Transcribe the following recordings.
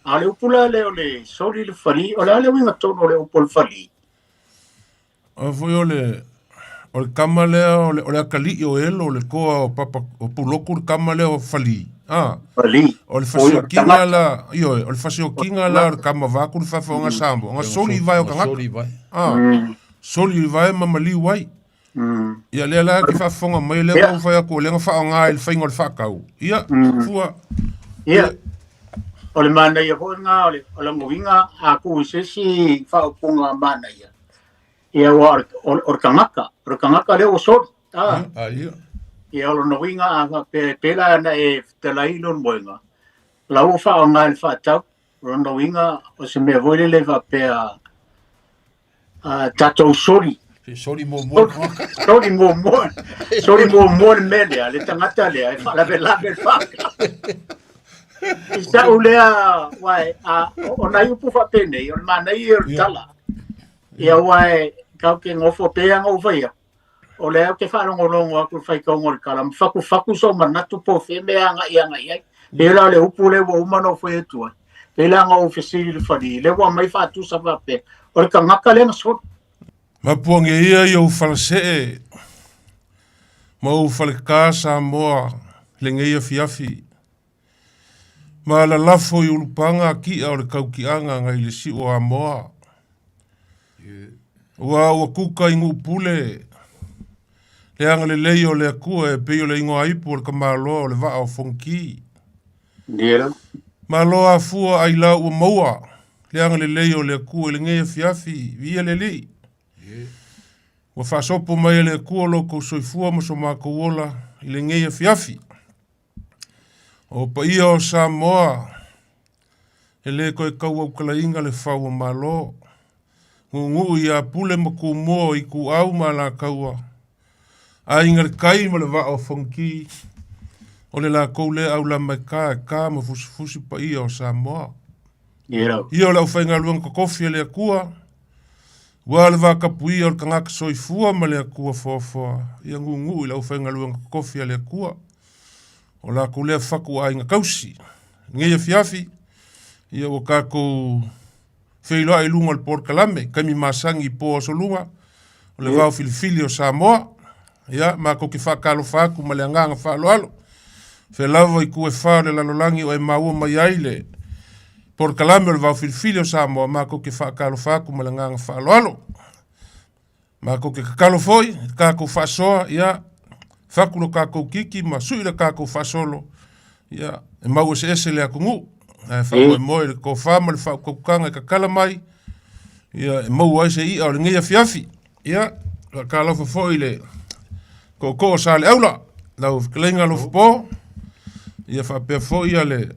A o le upu la lea o le soli le falī, o le a le uiga tonu o le upu o le falī? O foi o le o le kama lea o le, o le akalii o elo o le toa o papa o Puloku le kama lea o Falī. Ah. Falī. O le fasiokiga la, ioe, o le fasiokiga la o le kama vaku le fafofoga Samoa, ga soli i vae o tagata. Soli i vae. Ah. Soli i vae ma maliu ai. Ia lea la ke faafofoga mai lea ua fai atu o lea na faaaoga i le faiga o le faatau. Ia, fua. Ia. O le manaia foi lena o le o lona uiga a tuu i se isi faaupuga manaia, ia ua o le, o le tagata, o le tagata lea ua soli. Ah. Ah, ia. Ia o lona uiga a faapea e pēlā ana e fetalai i lona moega, la ua faaaoga i le faatau. O lona uiga o se mea foi lele faapea a tatou soli. Se soli muamua le tagata. Soli muamua. Soli muamua le mea lea, le tagata lea e faalavelave le faatau. I sa'u lea, uae, a, o nai upu faapenei, o le manaia o le tala. Ia uae, kau ke gofo pea ona ou faia, o lea ou te faalogologo atu i le faitauga o le tala, ma fatufatu sou manatu po o fea mea e agai agai i ai. Pei la o le upu lea ua uma ona ou fai atu ai, pei la ona ou fesili i le falī, lea ua aumai faatusa faapea, o le tagata lea na soli. Mapuange ia i ou falasee ma ou faleka Samoa lenei afiafi. Ma lalafo i ulupaga ki'a o le kauki'aga ngai le si'u o Amoa. Ua ua kuka i Nu'upule le agalelei o le Atua e pei o le igoa ipu o le tamaloa o le vaa o Fonoti. Malo afua ailau ua maua le agalelei o le Atua i lenei afiafi, viia le Alii. Ua faasopo mai e le Atua lo outou soifua ma so matou ola i lenei afiafi. O paia o Samoa, e le toe tauaukalaina le fau o Malo. Nuunuu ia Pule ma Tumua o Ituau ma Alataua, Aiga i le Tai ma le Vaa o Fonoti, o le latou lea aulama e ta e ta ma fusifusi paia o Samoa. Ia o le aufaigaluega totofi a le Atua, ua le vatapuia o le tagata soifua ma le Atua foafoa, ia nuunuu i le aufaigaluega totofi a le Atua. O latou lea fatu aiga tausi. Lenei afiafi, ia ua tatou feiloai i luga o le polokalame, taimi masani i po aso lua, o le vao filifili o Samoa. Ia, matou te faatalofa atu ma le agaga faaaloalo. Fea lava i itu e fa o le lalolagi o e maua mai ai le polokalame o le vao filifili o Samoa, matou te faatalofa atu ma le agaga faaaloalo. Matou te tatalo foi i le tatou faasoa, ia, fatu lo tatou kiki ma sui le tatou faasolo, ia, e mau eseese le atunuu. Ae faamoemoe i le tofa ma le faautautaga e tatala mai, ia, e maua ai se i'a o lenei afiafi. Ia, faatalofa foi i le tootoo o Saleaula, lau fetalaiga Alofapo, ia faapea foi ia le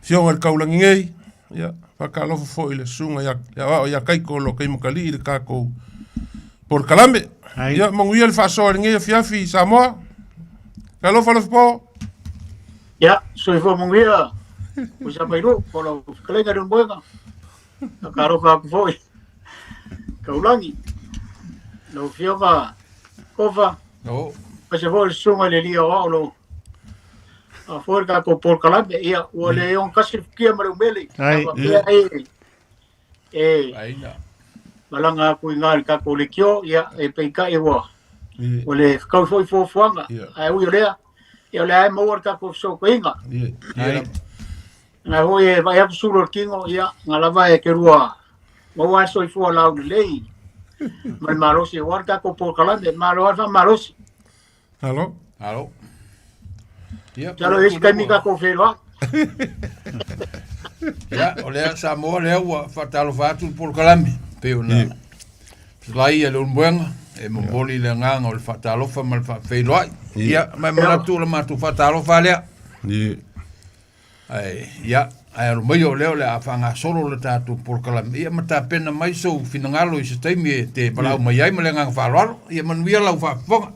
Afioga i le Taulagi nei, ia, faatalofa foi i le susuga ia le aoao ia Kaiko o lo o taimatalii le tatou polokalame. Ia, manuia le faasoa i lenei afiafi Samoa. Talofa Alofapo. Ia, soifua manuia, Puisa Mailu, po o lau fetalaiga i le moega. Faatalofa atu foi, Taulagi, lau Afioga Kofa, aemaise foi le susuga i le alii aoao o lo o faafoe le tatou polokalame. Ia, ua le ogatasi le futia ma le umele. Ai. A faapea e e malaga atu i ina i le tatou leitio, ia, e peitai ua ua le fetaui foi fuafuaga. Ae ui o lea, ia o lea e maua le tatou fesootaiga. Na foi e vaai atu sulu o le tino, ia, na lava e te lua maua le soifua laulelei ma le malosi aua le tatou polokalame. Malo lava le faamalosi. Alo. Alo. Ia, Masalo e i ai se taimi tatou feiloai. Ia, o lea Samoa lea ua faatalofa atu le polokalame, pei ona fetalai ia Leulumoega, e momoli le agaga o le faatalofa ma le faafeiloai. Ia, ma e manatu o le matou faatalofa lea. Ae, ia, ae alo mai o lea o le a faagasolo le tatou polokalame, ia ma tapena mai sou finagalo i se taimi e te valaau mai ai ma le agaga faaaloalo. Ia manuia lau faafofoga.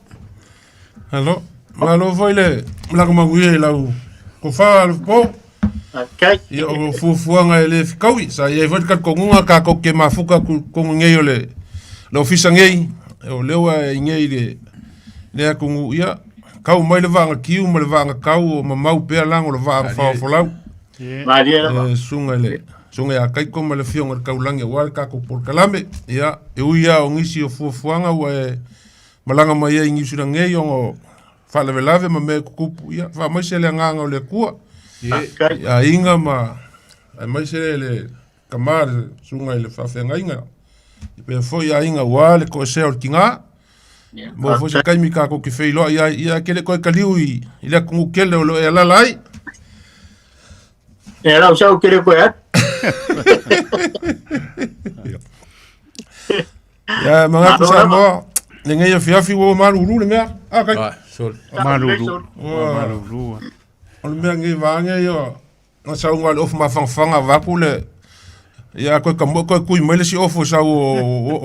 Alo, malo foi le malaga manuia i lau tofa Alofapo. Okay. Ia o fuafuaga e le fetaui. Sa i ai foi le talitonuga tatou te mafuta atu i totonu nei o le le ofisa nei, o lea ua i nei le le atunuu, ia, tau mai le vaaga tiu ma le vaaga tau o mamau pea lago o le vaaga faofolau. Malie lava. E suga i le suga ia Kaiko ma le afioga i le Kaulagi aua le tatou polokalame. Ia, e ui lava o nisi o fuafuaga ua e malaga mai ai i Niu Sila nei ona o faalavelave ma mea e tutupu, ia faamaise le agaga o le Atua Faafetai. i aiga ma aemaise le tama le suga i le faafeagaiga. E pea foi aiga aua le toesea o le tina. Mo foi se taimi tatou te feiloai ai, ia e te le toe taliu i, i le atunuu tele o lo o e alala ai. E lau sau ke le koe atu. Ia, manatu Malo lava. Samoa, lenei afiafi ua malulu le mea. Ah, kai. Ah, sorry. Malulu. Ua, Malulu. o le mea nei vaega ia, na sau le ofu mafangafaga vaeatu le ia toe tamoe toe tui mai le isi ofu e sau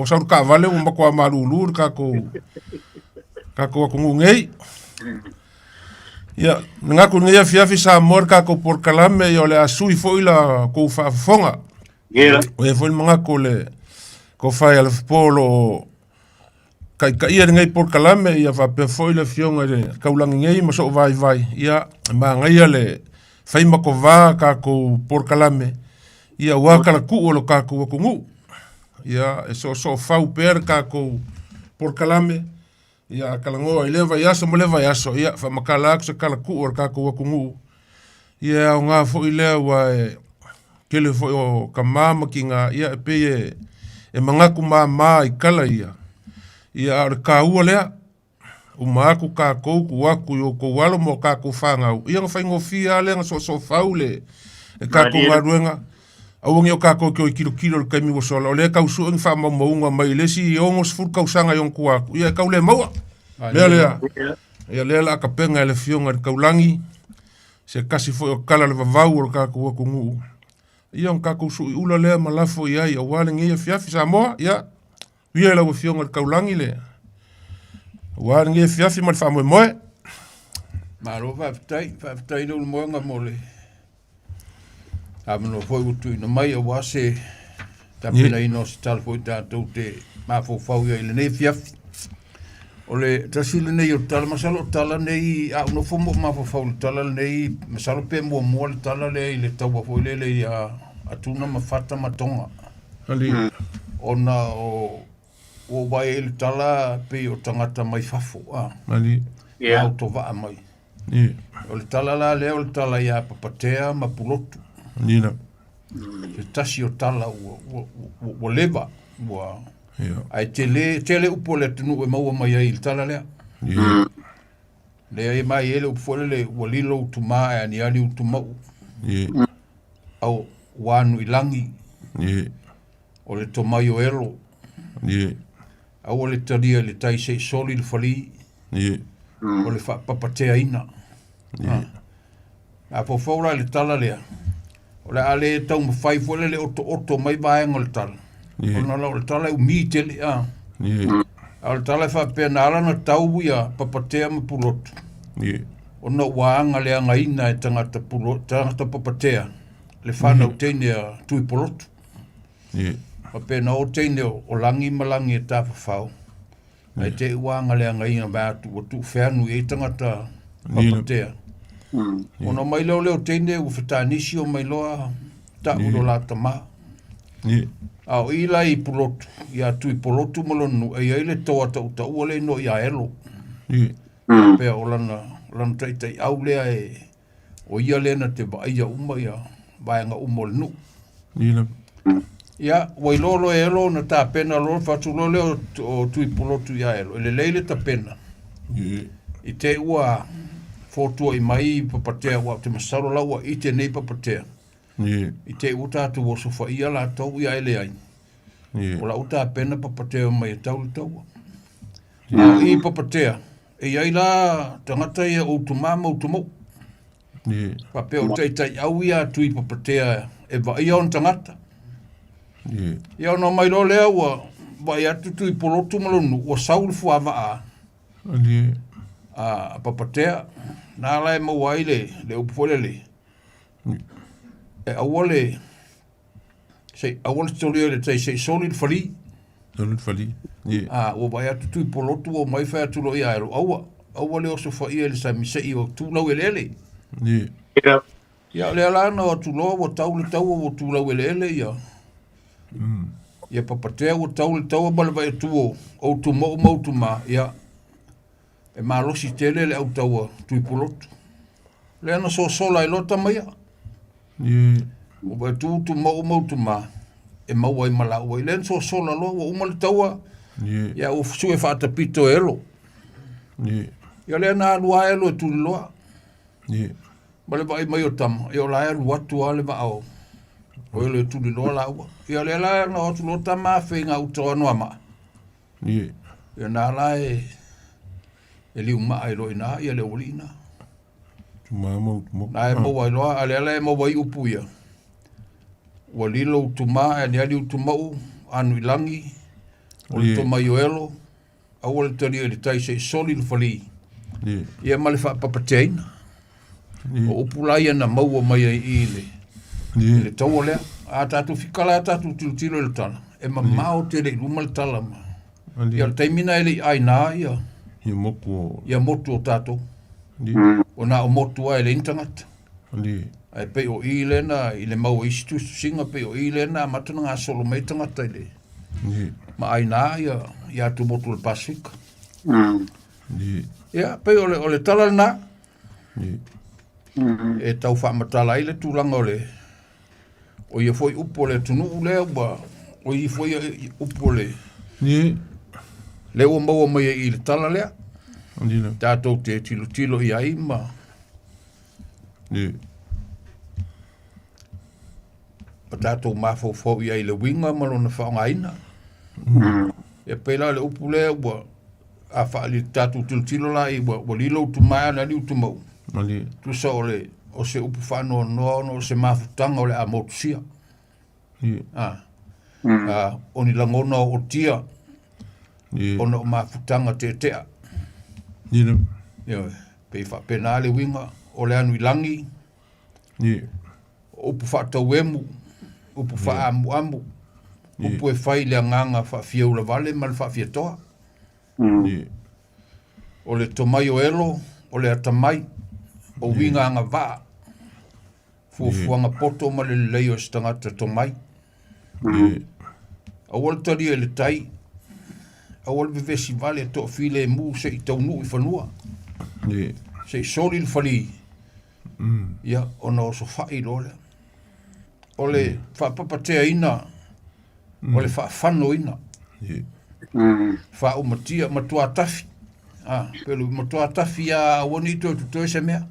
o sau le taavale ua matua malulu le tatou tatou atunuu nei. Ia, manatu i lenei afiafi Samoa le tatou polokalame ia o le a sui foi la tou faafofoga. Ia. O ia foi le manatu o le tofa ia Alofapo o lo o taitaia lenei polokalame ia faapea foi le afioga i le Taulagi nei ma sou vaivai, ia e manaia le fai ma tovā tatou polokalame ia aua talatuu o lo tatou atunuu. Ia e soosoofau pea le tatou polokalame ia a talanoa i lea vaiaso ma lea vaiaso, ia faamatala atu se talatuu o le tatou atunuu. Ia e aoga foi lea aua e tele foi o tama ma tina, ia e pei e, e manatu mama i tala ia. Ia a o le taua lea, uma atu tatou tuu atu i outou alo ma o tatou fanau, ia ona faigofie lava lea ona soosoofau le, le tatou galuega. Aua ne i o tatou toe tilotilo i le taimi ua sola, o lea e tau sue ni faamaumauga mai le isi 60 tausaga i ona tua atu, ia e tau le maua. Mea lea, ia lea o le a tapena e le Afioga i le Taulagi, se tasi foi o tala o le vavau o le tatou atunuu, ia ona tatou suiula lea ma lafo i ai aua lenei afiafi Samoa. Ia, ia i lau Afioga i le Taulagi le aua lenei afiafi ma le faamoemoe. Malo faafetai, faafetai i le ulumoega mo le avanoa foi ua tuuina mai aua se tapenaina o se tala foi tatou te mafaufau i ai i lenei afiafi. O le tasi lenei o tala, masalo o tala nei, a ou nofo ma ou mafaufau i le tala lenei, masalo pe muamua le tala lea i le taua foi lele ia Atuna ma Fata ma Toga. Ali. Ona o ua ou vaai ai i le tala pei o tagata mai fafo, a. Ali. Yeah. Autovaa mai. Ie. O le tala la lea o le tala ia Papatea ma Pulotu. Ie la. Se tasi o tala ua, ua, ua, ua leva, ua, Ia. ae tele, tele upu o le atunuu e maua mai ai i le tala lea. Ie. Lea e mai ai le upu foi lele, ua lilo utumā ae aniani utumau. Ie. Au, ua anu i lagi. Ie. O le tomai o Elo. Ie. Aua le talia i le tai se i soli le falī. Ie. O le faapapateaina. Ie. A faufau la i le tala lea, o le a le taumafai foi lele otooto mai vaega o le tala. Ie. Ona la o le tala e umi tele a. Ie. A o le tala e faapea na ala ona tau ia Papatea ma Pulotu. Ie. Ona ua agaleagaina e tagata pulo, tagata Papatea le fanau teine a Tuipolotu. Ie. Faapena o teine o, o lagi ma lagi e tafafao. Ae te ua agaleagaina mai atu ua tuufeanu i ai tagata Papatea. Ona mai lea o lea o teine ua fetanisi o mai loa tau i lo la tama. Ie. A o i la i Pulotu, ia Tuipolotu ma lona nuu, e i ai le toa tautaua le igoa ia Elo. Ie. Pea o lana, lana taitaiau lea e, o ia lea na te vaaia uma ia vaega uma o le nuu. Ie lava. Ia, ua iloa loa e Elo ona tapena loa, fatu loa lea o, o Tuipolotu ia Elo, e lelei le tapena. Ie. I te ua fotuai mai Papatea, ua te masalo la ua ite nei Papatea. Ie. I te ua tatou osofaia latou ia e leai. Ie. O lau tapena Papatea mai e tau le taua. A o i Papatea, e i ai la tagata ia o utumā ma utumou. Ie. Faapea o taitaiau ia a Tui Papatea e vaaia ona tagata. Ie. Ia ona omai loa lea ua vaai atu Tui Polotu ma lona nuu, ua sau le fuavaa Ie. a Papatea. Na la e maua ai le, le upu foi lele, e aua le, se aua le solia i le tai se i soli le falī. Soli le falī. Ie. A ua vaai atu Tui Polotu ua omai fai atu loa ia Elo, aua, aua le osofaia i le sami se i o tu lau eleele. Ie. Ia. Ia, o lea la na o atu loa ua tau le taua ua tulau eleele ia. Ia Papatea ua tau le taua ma le vaai atu o Utumauu ma Utumaa, ia, e malosi tele le autaua Tuipulotu. Lea na sosola ai loa tama ia. Ua vaai atu Utumauu ma Utumaa, e maua ai ma laua. Lea na sosola loa, ua uma le taua, ia ua sue faatapito e Elo. Ia lea na alu lava Elo e tuliloa. Ma le vaai mai o tama, ia o la e alu atu lava le vaa o Elo e tuliloa laua. Ia lea la na o atu loa tama afe i gauta o Anoamaa. Ia na la e liumaa ai loa i ina ia le aualii na. Na e maua ai loa, a lea la e maua ai upu ia. Ua lilo Utumaa e aliali Utumauu, anu i lagi, o le tomai o Elo, aua le talia i le tai se i soli le falī, ia ma le faapapateaina. O upu la ia na maua mai ai i le, i le taua lea. A tatou fika la tatou tilotilo i le tala, e mamao tele i luma le tala ma. Ia o le taimi na e le i aina ia Ia motu o ia motu o tatou. O na o motu lava e leai ni tagata. Ae pei o i lea na i le mau a isi tusitusiga pei o i lea na amata ona gasolo mai tagata i le ma aina ia ia atumotu o le Pasefika. Ia pei o le o le tala lena e tau faamatala ai le tulaga o le o ia foi upu o le atunuu lea ua o ia foi upu o le lea ua maua mai ai i le tala lea tatou te tilotilo i ai ma ma tatou mafaufau i ai i le uiga ma lona faaaogaina. Ia pei la o le upu lea ua a faali tatou tilotilo la i ua, ua lilo utumaea na li utumau. Tusa o le o se upu faanoanoa ona o se mafutaga o le a motusia. A, a, o ni lagona o otia ona o mafutaga teetea. Ioe, pei faapena le uiga o le anu i lagi, o upu faatauemu, upu faaamuamu, upu e fai i le agaga faafia-ulavale ma le faafiatoa. O le tomai o Elo, o le atamai, o uiga agavaa, fuafuaga poto ma le lelei o se tagata tomai. Aua le talia i le tai, aua le vevesi vale toafilemu se i taunuu i fanua, se i soli le falī, ia ona osofai loa lea. O le faapapateaina, o le faafanoina, faaumatia, matua tafi, pe le matua tafi lava aua ne i toe totoe se mea.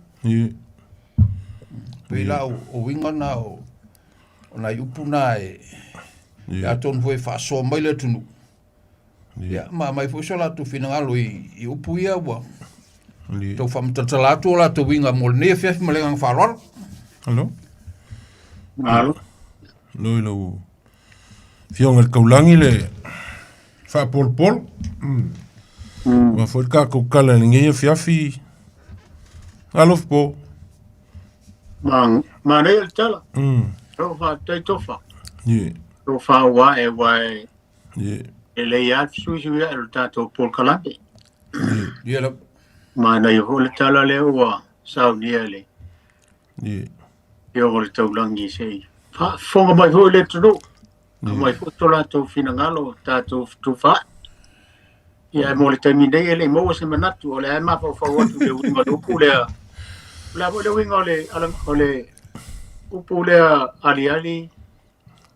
Pei la o uiga na o nai upu na e atonu foi e faasoa mai le atunuu. Ia, ma aumai foi so latou finagalo i upu ia ua tau faamatalatala atu o latou uiga mo lenei afiafi ma le agaga faaaloalo. Alo. Alo. Alo i lau Afioga i le Taulagi le faapolopolo. Ua foi le tatou tala i lenei afiafi. Alofa po. Manaia le tala. Alo faafetai Tofa. Tofa ua ae ua e lelei lava le fesuisui ae o le tatou polokalame. Ia lava. Manaia foi le tala lea ua saunia e le Afioga i le Taulagi se i faafofoga mai foi le atunuu. Aumai foi so latou finagalo tatou fetufaai. Ia ae mo le taimi nei e le i maua se manatu, o lea e mafaufau atu i le uiga o le upu lea. O le a foi le uiga o le, o le upu lea aliali,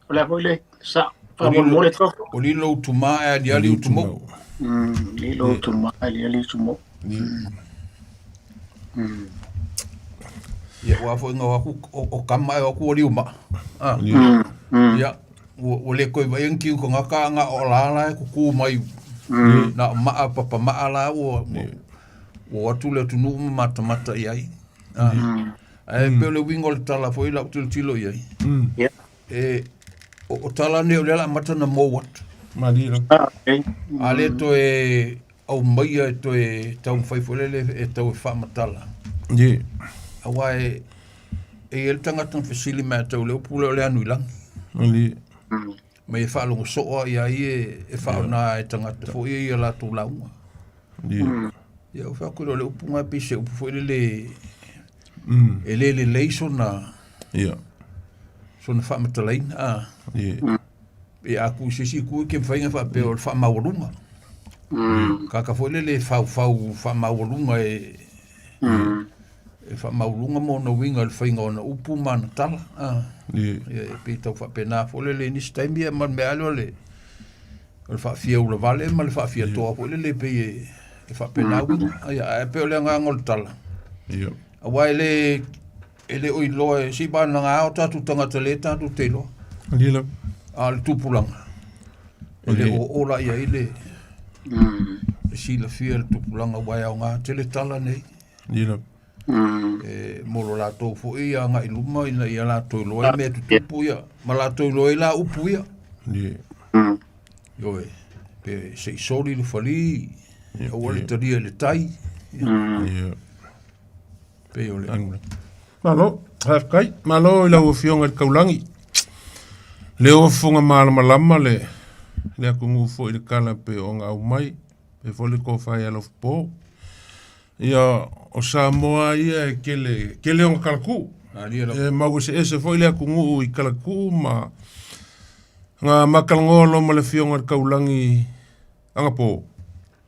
o le a foi le sa, faamolemole Tofa. O lilo utumaa e aliali utumou. Lilo utumaa e aliali utumou. Ia ua foi ngau aku o kama e aku o liuma. Ah. Ia ua le koe vai ngi ko ngaka nga o la la ku ku mai. Na ma papa ma la ua ua atu le atunuu ma matamata i ai. Ah. Ae pei o le uiga o le tala foi lau tilotilo i ai. E o tala nei o lea o le a amata ona mou atu. Malie. A le toe aumaia e toe taumafai foi lele e tau e faamatala. Aua e e i ai le tagata na fesili mai ia te au i le upu lea o le anu i lagi. Malie. Ma ia faalogo soo lava i ai e faaaoga e tagata foi ia i a latou lauga. Ia ou fai atu lea o le upu lena pei se upu foi lele e le lelei sona. Ia. Sona faamatalaina a. Ia. E a ku se isi itu e ke mafai ona faapea o le faamaualuga. Kaka foi lele e faufau faamaualuga e e faamaualuga ma ona uiga i le faiga o ana upu ma ana tala. A. Ia. Ia e pei tau faapena foi lele i nisi taimi ia ma le mea lava lea o le o le faafia ulavale ma le faafia toa foi lele e pei e e faapena uiga. Ia ae pei o le agaga o le tala, Ia. aua e le E le o iloa e se vanaga o tatou tagata lea tatou te iloa. Malie lava. A o le tupulaga, e le o oo la i ai le silafia e le tupulaga aua e aoga tele tala nei. Malie lava. E mo lo latou foi agai i luma ina ia latou iloa ai mea tutupu ia, ma latou iloa ai la upu ia. Malie. Ioe, pe se i soli le fali, aua le talia i le tai. Ia. Pei o le... Malo, faafetai. Malo i lau Afioga i le Taulagi. Lea ua fofoga malamalama le, le atunuu foi i le tala pei ona aumai, pei foi le tofa ia Alofapo. Ia, o Samoa ia e tele, tele ona talatuu. E mau eseese foi le atunuu i talatuu ma na ma talanoa loa ma le Afioga i le Taulagi anapo.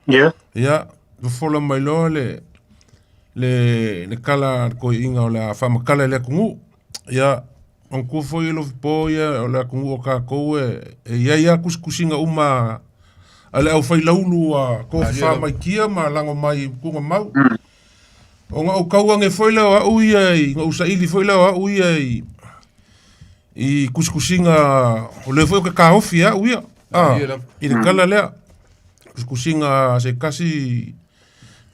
Ia. Ia, fofola mai loa le, le, le tala a le toeaina o le a faamatala i le atunuu. Ia, manatua foi e Lofipo ia o le atunuu o tatou e, e i ai lava tusitusiga uma a le aufailaulu a tofafa mai tia ma lago mai i Tugamau. Ona ou tau ane foi lea o au ia i, ona ou saili foi lea o au ia i, i tusitusiga o lea foi ou te taofi e au ia, a, i le tala lea. Tusitusiga a se tasi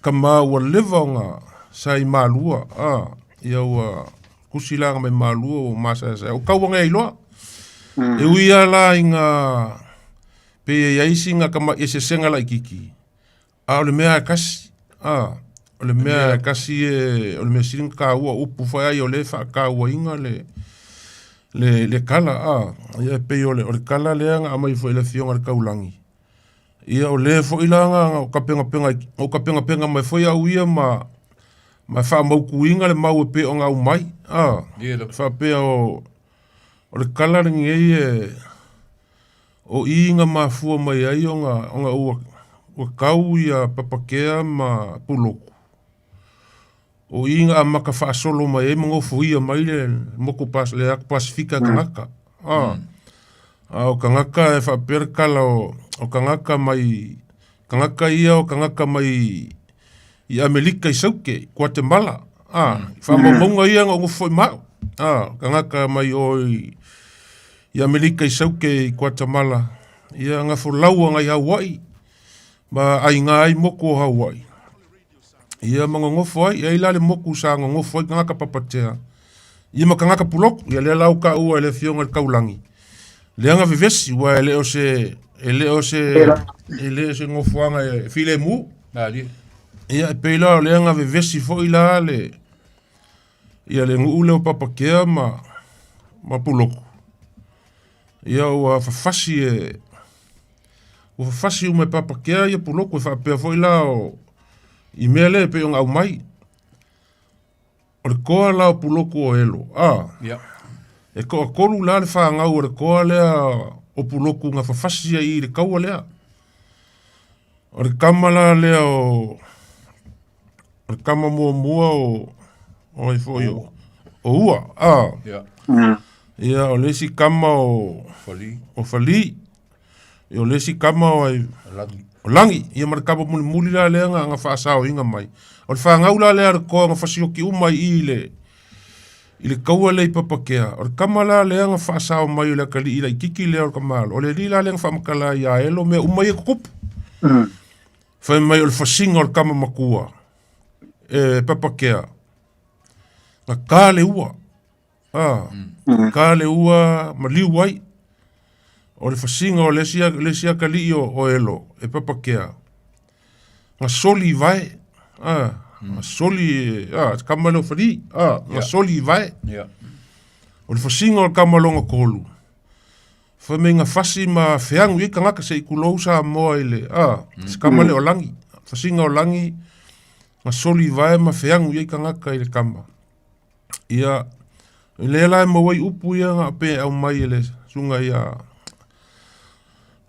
tama ua leva ona sa i Malua, a, ia ua tusi la mai Malua ua masaesae. O tau ane ai loa. E ui lava la ina pei e i ai sina tamai eseesega laitiiti, a o le mea lava e tasi, a, o le mea lava e tasi e, o le mea sili ona taua, o upu foi ai o lea e faatauaina le, le, le tala, a, ia e pei o le, o le tala lea na aumai foi e le Afioga i le Taulagi, ia o le foi la na ou tapenapena, na ou tapenapena mai foi au ia ma, ma faamautuina le mau e pei ona aumai, a, faapea o, o le tala lenei e, O i na mafua mai ai ona, ona ua, ua kau ia Papakea ma Puloku. O i na amata faasolo mai ai ma nofoia mai le motu pas, le atu Pasifika e tagata. A, a o tagata e faapea le tala o, o tagata mai, tagata ia o tagata mai i Amelika i Sauke, Kuatemala. A, faamaumauga ia na ou nofo foi ma au. A, tagata mai o i, i Amelika i Sauke i Kuatamala, ia na folau agai Hauaʻi ma aiga ai motu o Hauaʻi. Ia ma nonofo ai, e ai la le motu sa nonofo ai tagata papatea, ia ma tagata puloku, ia lea la ua taua e le Afioga i le Taulagi, lea na vevesi, aua e le o se, e le o se, e le o se nofoaga e filemu. Ia e pei la o lea na vevesi foi la le, ia le nuu lea o Papakea ma, ma Puloku, ia ua fafasi e, ua fafasi uma e Papakea ia Puloku e faapea foi la o, i mea lea e pei ona aumai. O le toa la o Puloku o Elo, a, Ia. e toatolu la le fanau o le toa lea o Puloku na fafasi ai i le taua lea. O le tama la lea o, o le tama muamua o, o ai foi o, o Ua, a. Ia. Ia, o le isi tama o, Fali. o Fali. Ia, o le isi tama o ai, Lagi. o Lagi. Ia ma le tama mulimuli la lea na, na faasaoina mai. O le fanau la lea a le toa na fasioki uma i i le, i le taua lea i Papakea, o le tama la lea na faasao mai o le atalii laitiiti lea o le tamalo, o le alii la lea na faamatala ai ia Elo mea uma ia e tutupu. Fai mai o le fasiga o le tama matua e Papakea, na ta le ua, a, ta le ua maliu ai. O le fasiga o le isi, le isi atalii o, o Elo e Papakea, na soli i vae, a, na soli, a, te tama lea o Fali, a, na soli i vae. Ia. O le fasiga o le tama lona tolu, fai mai na fasi ma feagu i ai tagata se i tulou Samoa i le, a, se tama lea o Lagi. Fasiga o Lagi, na soli i vae ma feagu i ai tagata i le tama. Ia, Lea la e maua ai upu ia na pe aumai e le susuga ia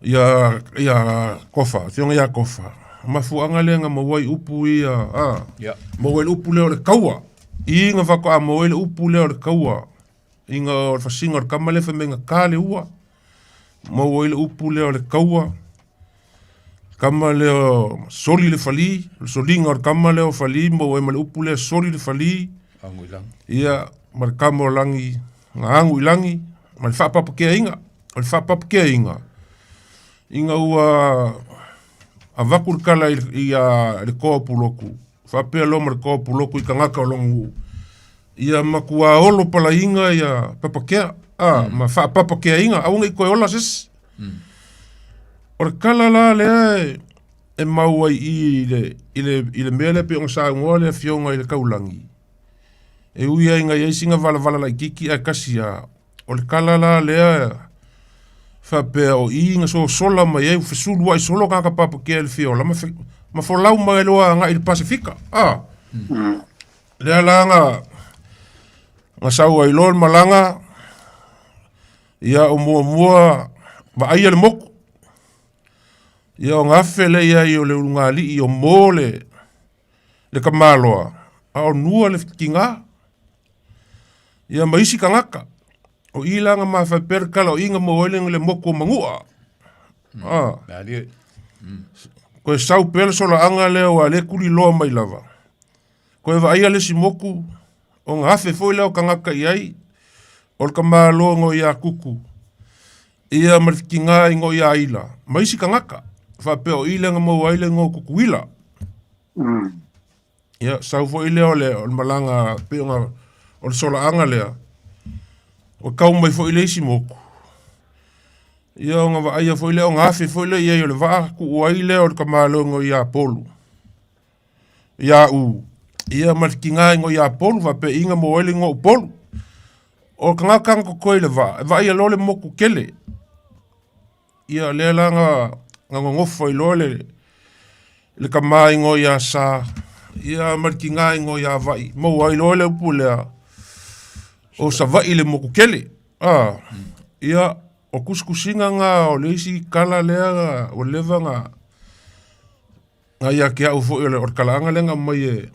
ia ia Kofa, afioga ia Kofa. Mafuaaga lea na maua ai upu ia, a. Ia. Maua ai le upu lea o le kaua. I na faatoa maua ai le upu lea o le kaua. Ina o le fasiga o le tama lea fai mai na ta le ua. Maua ai le upu lea o le kaua. Tama lea o soli le fali, o le soliga o le tama lea o fali, maua ai ma le upu lea soli le fali. Agu i lagi. Ia, ma le tama o lagi, na agu i lagi, ma le faapapakeaina. O le faapapakeaina, ina ua avatu le tala i, i, a, le toa o Pulotu, faapea loa ma le toa o Pulotu i tagata o lona nuu, ia matua olo palaiga ia papakea, a, ma faapapakeaina, aua ne i toe ola se isi. O le tala la lea e, e mau ai i i le, i le, i le mea lea pei ona saunoa le afioga i le Taulagi, e ui ai ina i ai sina valavala laitiiti ae tasi lava, o le tala la lea faapea o i na sosola mai ai ua fesulua'i solo tagata papakea i le fia ola ma, fe, ma folau mai loa agai i le Pasefika. A, lea la na, na sau ai loa le malaga, ia o muamua vaaia le moku. Ia o gafe lea i ai o le ulugalii o mo le, le tamaloa, a o nua le tiga. Ia ma isi tagata. O i la na mafae pea le tala o i na maua ai le, le moku o Manua. Ah. Koe sau pea le solaaga lea ua le tuliloa mai lava. Koe vaaia le isi moku, ona afe foi lea o tagata i ai, o le tamaloa no ia Kuku. Ia ma le tiga i no ia Aila, ma isi tagata. Faapea o i lea na maua ai le igoa o Tutuila. Ia, sau foi lea o le, o le malaga pei ona o le solaaga lea, ua tau mai foi le isi moku. Ia ona vaaia foi lea, ona afe foi lea i ai o le vaa, tuu ai lea o le tamaloa ia Polu. Ia u. Ia ma le tiga i ia Polu, faapea ina maua ai le igoa o Upolu. O le tagata na totoe i le vaa, e vaaia loa le motu tele. Ia lea la na, na nonofo ai loa le, le tama igoa ia Sa, ia ma le tiga igoa ia Va'i, maua ai loa le upu lea, o Savaii le motu tele. Ah, ia, o tusitusiga na o le isi tala lea ua leva na, na ia te au foi o le, o le talaaga lea na aumai e,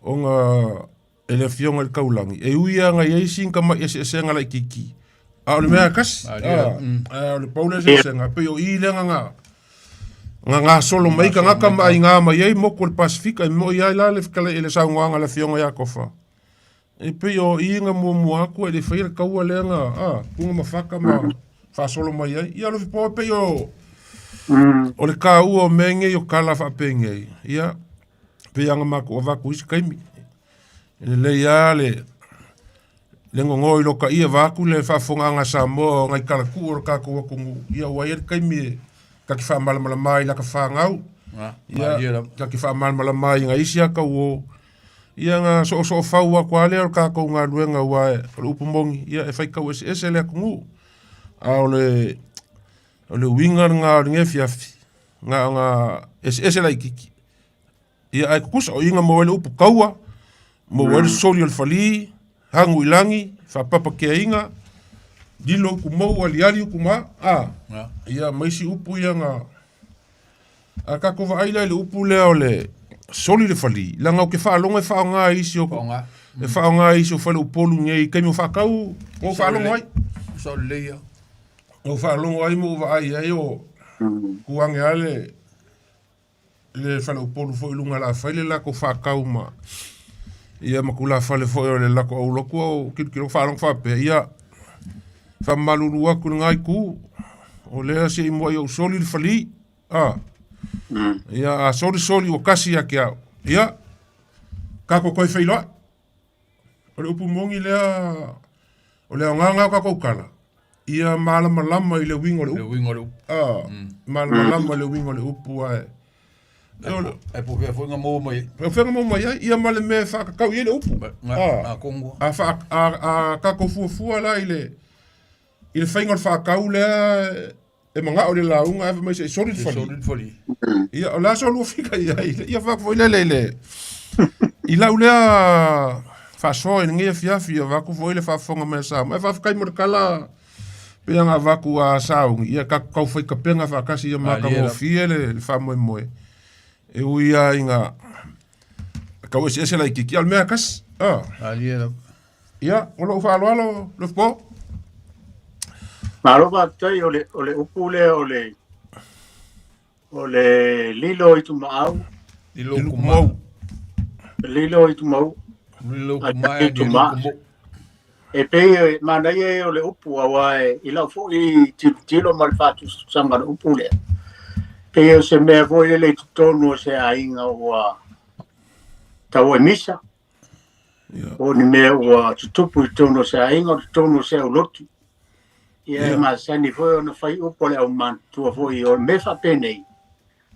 ona e le afioga i le Taulagi, e ui lava na i ai sina tamai eseesega laitiiti, a o le mea lava e tasi. A o le pau le eseesega, pei o i lea na na gasolo mai tagata ma aiga mai ai motu o le Pasefika, e moi ai la le le saunoaga a le afioga ia Kofa. E pei o i na muamua atu e le faia le taua lea na, a, Puna ma Faka ma faasolo mai ai. Ia Alofi Poa, pei o o le taua o mea nei o tala faapenei, ia, pei lava ona matou avatu i isi taimi. E lelei lava le le gogo i lota ia vaeatu le faafofogaaga a Samoa o nai talatuu o le tatou atunuu, ia ua i ai le taimi e ta te faamalamalama ai i lata fanau, ia ta te faamalamalama ai i nai isi ata uo, ia na soosoofau atu lava lea o le tatou galuega aua o le upu moni, ia e faitau eseese le atunuu. A o le o le uiga lena o lenei afiafi, na ona eseese laitiiti. Ia ae tutusa, o i na maua ai le upu kaua, maua ai le soli o le falī, hagu i lagi, faapapakeaina, lilo upu mou, aliali upu ma, a, ia ma isi upu ia na... A tatou vaai la i le upu lea o le soli le falī, leaga ou te faalogo e faaaoga e isi o, e faaaoga e isi o faleupolu nei i taimi o faatau, na ou faalogo ai. Sao lelei lava. Na ou faalogo ai ma ou vaai ai o tu ane lava le le faleupolu foi i luga o le a fai le latou faatau ma ia ma tulafale foi o le latou aulotu o tilotilo faalogo faapea, ia faamalulu atu i lena itu, o lea se i muai ou soli le falī, a ia a soli soli ua tasi ia te au, ia tatou toe feiloai. O le upu moni lea, o le aoga lena o tatou tala, ia malamalama i le uiga o le upu. Le uiga o le upu. Ah, malamalama i le uiga o le upu ae Ae po o fea foi na maua mai ai. Po o fea na maua mai ai, ia ma le mea e faatatau i ai le upu. Ah, a, fa, a, a tatou fuafua la i le, i le faiga o le faatau lea e manao i le lauga ae fai mai se i soli le fali. Soli le fali. Ia, o le a so lua fika i ai. Ia fai atu foi lele i le, i lau lea faasoa i lenei afiafi, avatu foi le faafofoga mai a Samoa. Ae faafetai mo le tala pei ona avatu a sauni, ia tatou taufai tapena faatasi ia matagofie le faamoemoe. E ui lava ina tau eseese laitiiti, a o le mea lava e tasi. Ia, o lou faaaloalo Lefopo. Malo faafetai o le o le upu lea o le o le lilo i tumaau. Lilo kumau. Lilo i tumau. Lilo kumai, lilo kumau. E pei e manaia ia o le upu aua e i lau foi tilotilo ma le faatusatusaga o le upu lea. Pei o se mea foi lele i totonu o se aiga ua tau emisa. Po o ni mea ua tutupu i totonu o se aiga o totonu o se aulotu. Ia e masani foi ona fai upu a le aumatutua foi o le mea faapenei,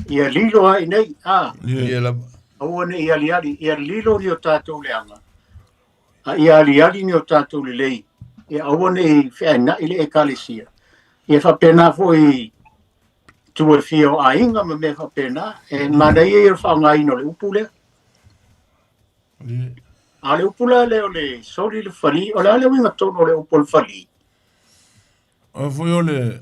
ia lilo lava i inei, a. Ia lava. Aua ne i aliali, ia lilo ni o tatou leaga, a ia aliali ni o tatou lelei, ia aua ne i feaina'i le Ekalesia. Ia faapena foi itu e fia o aiga ma mea faapena. E manaia ia o le faaaogaina o le upu lea. A o le upu la lea o le soli le fali, o le a le uiga tonu o le upu o le fali? O foi o le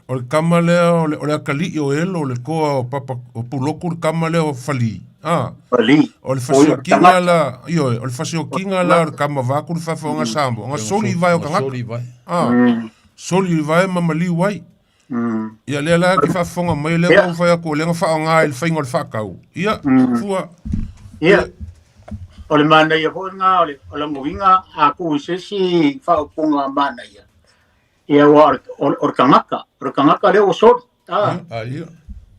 o le kama lea o le o le atalii o Elo, le toa o Papa o Puloku le kama lea o Fali. Ah. Fali. O le fasiokiga la, ioe, o le fasiokiga la o le kama vaku le faafooga Samoa, ga soli i vae o tagata. Soli i vae. Ah. Soli i vae ma maliu ai. Ia lea la ke faafofoga mai lea ua ou fai atu o lea na faaaoga i le faiga o le faatau. Ia, fua. Ia. O le manaia foi lena o le o lona uiga a tuu i se isi faaupuga manaia, ia aua o le, o le, o le tagata, o le tagata lea ua soli. Ah. Ia.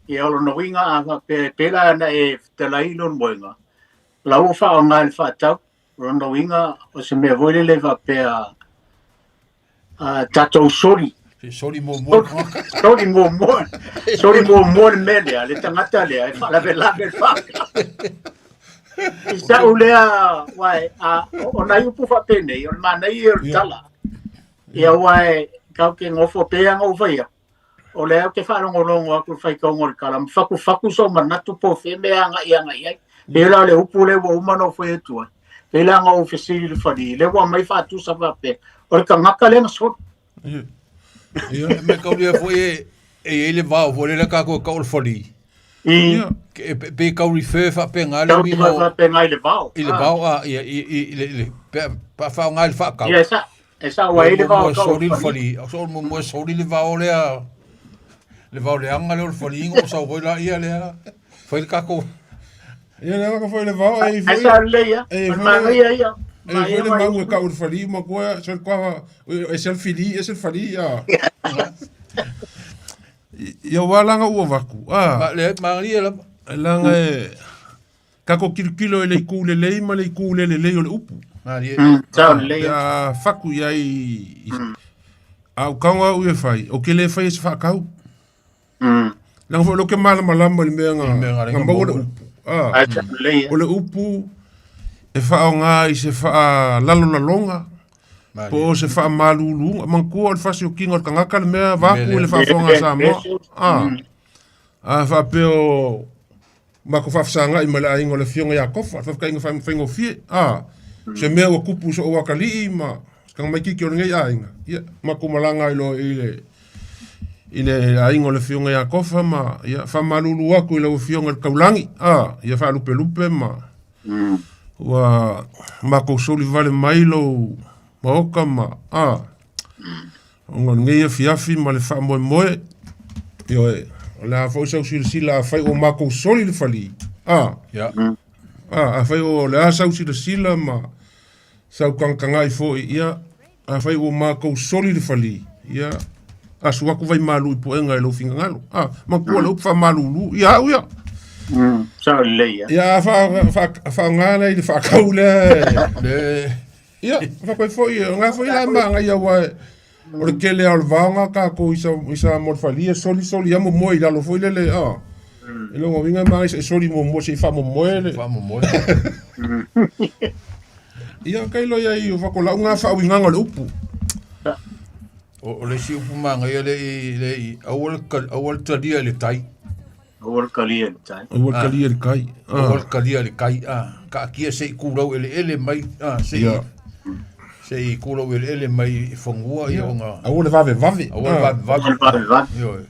Ia o lona uiga a faapea e pei la ona e fetalai i lona moega, o la ua faaaoga i le faatau. O lona uiga o se mea foi lele faapea a tatou soli. Se soli muamua le tagata. Soli muamua. Soli muamua le mea lea, le tagata lea e faalavelave le faatau. I sa'u lea, aua a, o nai upu faapenei, o le manaia ia o le tala. Ia aua e tatou te nofo pei lava ona ou fai atu, o lea ou te faalogologo atu i le faitauga o le tala, ma fatufatu sou manatu po o fea mea e agai agai ai. Pei la o le upu lea ua uma ona ou fai atu ai, pei la ona ou fesili i le fali, lea ua aumai faatusa faapea, o le tagata lea na soli. Ia, me kaulia foi e e i ai le vao foi lea tatou e tau o le fali. E pe tau refer faapena le Tau uiga o faapena i le vao. I le vao a ia i i le le pe a faaaoga i le faatau. Ia e E sao ai le vao tau soli le fali. O so mo soli le vao lea. Le vao leaga lea o le fali o sau foi la ia lea. Fai le tatou. Ia le ka foi le vao e foi. Ai sa le ia. E foi ia ia. E foi le mau e kau le fali ma koa so koa e se fili e se fali ia. Ia ua langa ua vaku. Ah. Ma le ma ia la. Langa e Tatou tilotilo i le itu lelei ma le itu le lelei o le upu. Malie. Sao lelei. Pe a faku i ai a o tago au e fai, ou te le faia se faatau. Leaga foi o lea ou te malamalama i le mea na maua le upu. Ai sao lelei. O le upu e faaaoga i se faalalalaloga po o se faamaluluga. Manatua o le fasiokiga o le tagata le mea vaku i le faafofoga a Samoa. A faapea o matou faafesagai ma le aiga o le Afioga ia Kofa, le faafetaiga faigofie, a, se mea ua tupu i sou atalii ma se tamaitiiti o lenei aiga, ia, matou malaga ai loa i le, i le aiga o le Afioga ia Kofa ma, ia, faamalulu atu i lau Afioga i le Taulagi, a, ia faalupelupe ma, ua matou soli vale mai lou maota ma, a, Ona o lenei afiafi ma le faamoemoe, ioe, o le a foi sau silasila afai ua matou soli le fali, a, Ia. a, afai o le a sau silasila ma sau tagatagai foi, ia, afai ua matou soli le fali, ia, asu atu vaimalu i puega i lou finagalo. A, manatua le upu faamalulu, ia au ia. Sao lelei, ia. Ia, a faaaoga lea i le faatau lea. Le Ia, faapea foi, o lena foi la e manaia aua o le tele lava o le vaoga tatou i sa, i sa mo le falia, soli soli lava momoe i lalo foi lele, a. I lona uiga e manaia se i soli muamua se i faamomoe le. Faamomoe. Ia, tailo i ai o fakolau na faauigaga o le upu. O le isi upu manaia le i, le i, aua le, aua le talia i le tai. Aua le talia i le tai. Aua le talia i le tai. Aua le talia i le tai, a. Taatia se i kulau eleele mai, a, se i, se i kulau eleele mai i fanua, ia ona. Aua le vavevave. Aua le vavevave. Aua le vavevave. Ioe.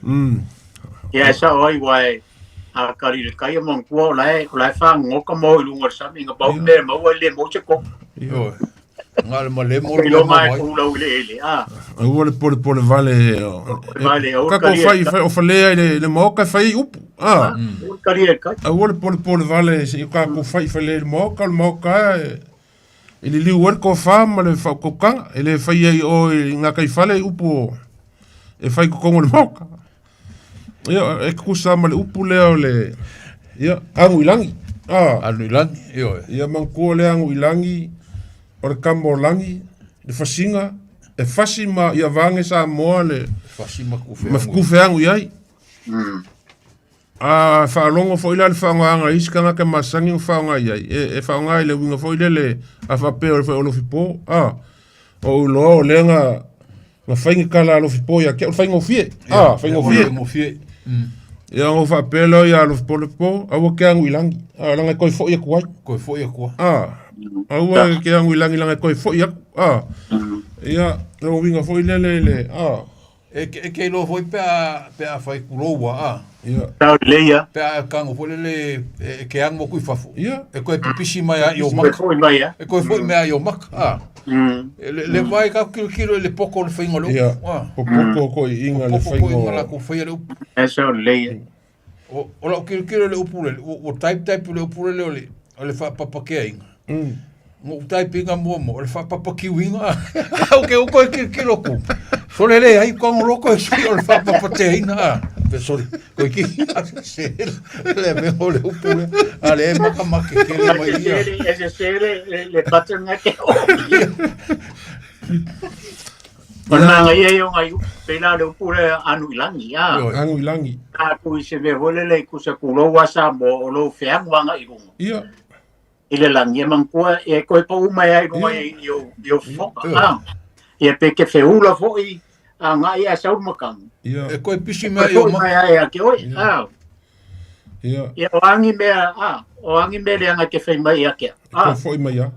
Ia e sao ai aua e a kali i le tai e manatua o la e, o la e fagagoga moho i luga o le sami, na pau le mea e maua e le maua se koko. Ioe. Na o le malemo le mea Iloga maua e ai. kulau i le ele, a. Aua le polepole vale. Vale, aua le Kako talia i fai, le fai o falea i le, le maoka e fai ai upu. A. Aua le talia i le tai. Aua le polepole vale se i kako fai falea i le maoka, o le maoka e, e liliu ai le tofa ma le faautautaga. E le fai ai o i ngā kai fale i upu o, e fai totonu o le maoka. Ia, e tutusa ma le upu lea o le, ia, agu i lagi. A. Alu i lagi, ioe. Ia manatua le agu i lagi, o le kama o lagi, le fasiga, e fasi ma ia vage Samoa le Fasi ma kufe ma agu. kufe agu i ai. A faalogo foi la le faaaogaga a isi tagata masani ona faaaoga i ai, e, e faaaoga i le uiga foi lele a faapea o le fai o lofipo, a, o ou iloa o lea na, na fai ni tala a lofipo ia te au, o le faigofie, a, faigofie. Faigofie. Ia ona ou faapea lea ia lofipo, lofipo, aua te agu i lagi, a, leaga e toe foi atu ai. Toe foi atu ai. A, aua e te agu i lagi leaga e toe foi atu, a. Ia, o le uiga foi lele i le, a. E ke, e ke iloa foi pe a, pe a fai kuloua, a. Ia. Tau lelei a. Pe a tago foi lele e, e ke ago atu i fafo. Ia. E toe pipisi mai a i o Toe maka. foi mai a. E toe foi mai a i o maka, a. E le, le vai ka kilokilo i le poko o le faiga o le Ia. upu, a. Popoko ko i inga le Popoko ko faiga inga o. la ko faia le upu. E sao lelei a. O, o lau kilokilo i le upu lele, ua, ua type type le upu lele o le, o le faapapakeaina. Na ou type ina muamua, o le faapapakiuina. Au ke uko e kilokilo ku. Sole le ai kongo loko e sui o le faapapateaina. A. Pe sole, koe ki, se le me o le upu le. A le e maka make kele mai ia. E se se le, le, le pattern nga ke o. O le manaia ia o ngai upu, pei la le upu le anu i lagi, a. Ioe. Agu i lagi. A tu i se mea foi lele i kusa kulou a Samoa o lou feagu aga i luga. Ia. I le lagi e manatua e toe pau mai ai i luga i, i ou, i ou fofoga, a. Ia pe ke feula foi agai ae sau le matagi. Ia. E koe pisi Toe mai i o foi maka. mai ai ia te oe, a. Ia. Ia o agi mea, a, o agi mea leaga e te fai mai ia te au, E toe a. foi mai a.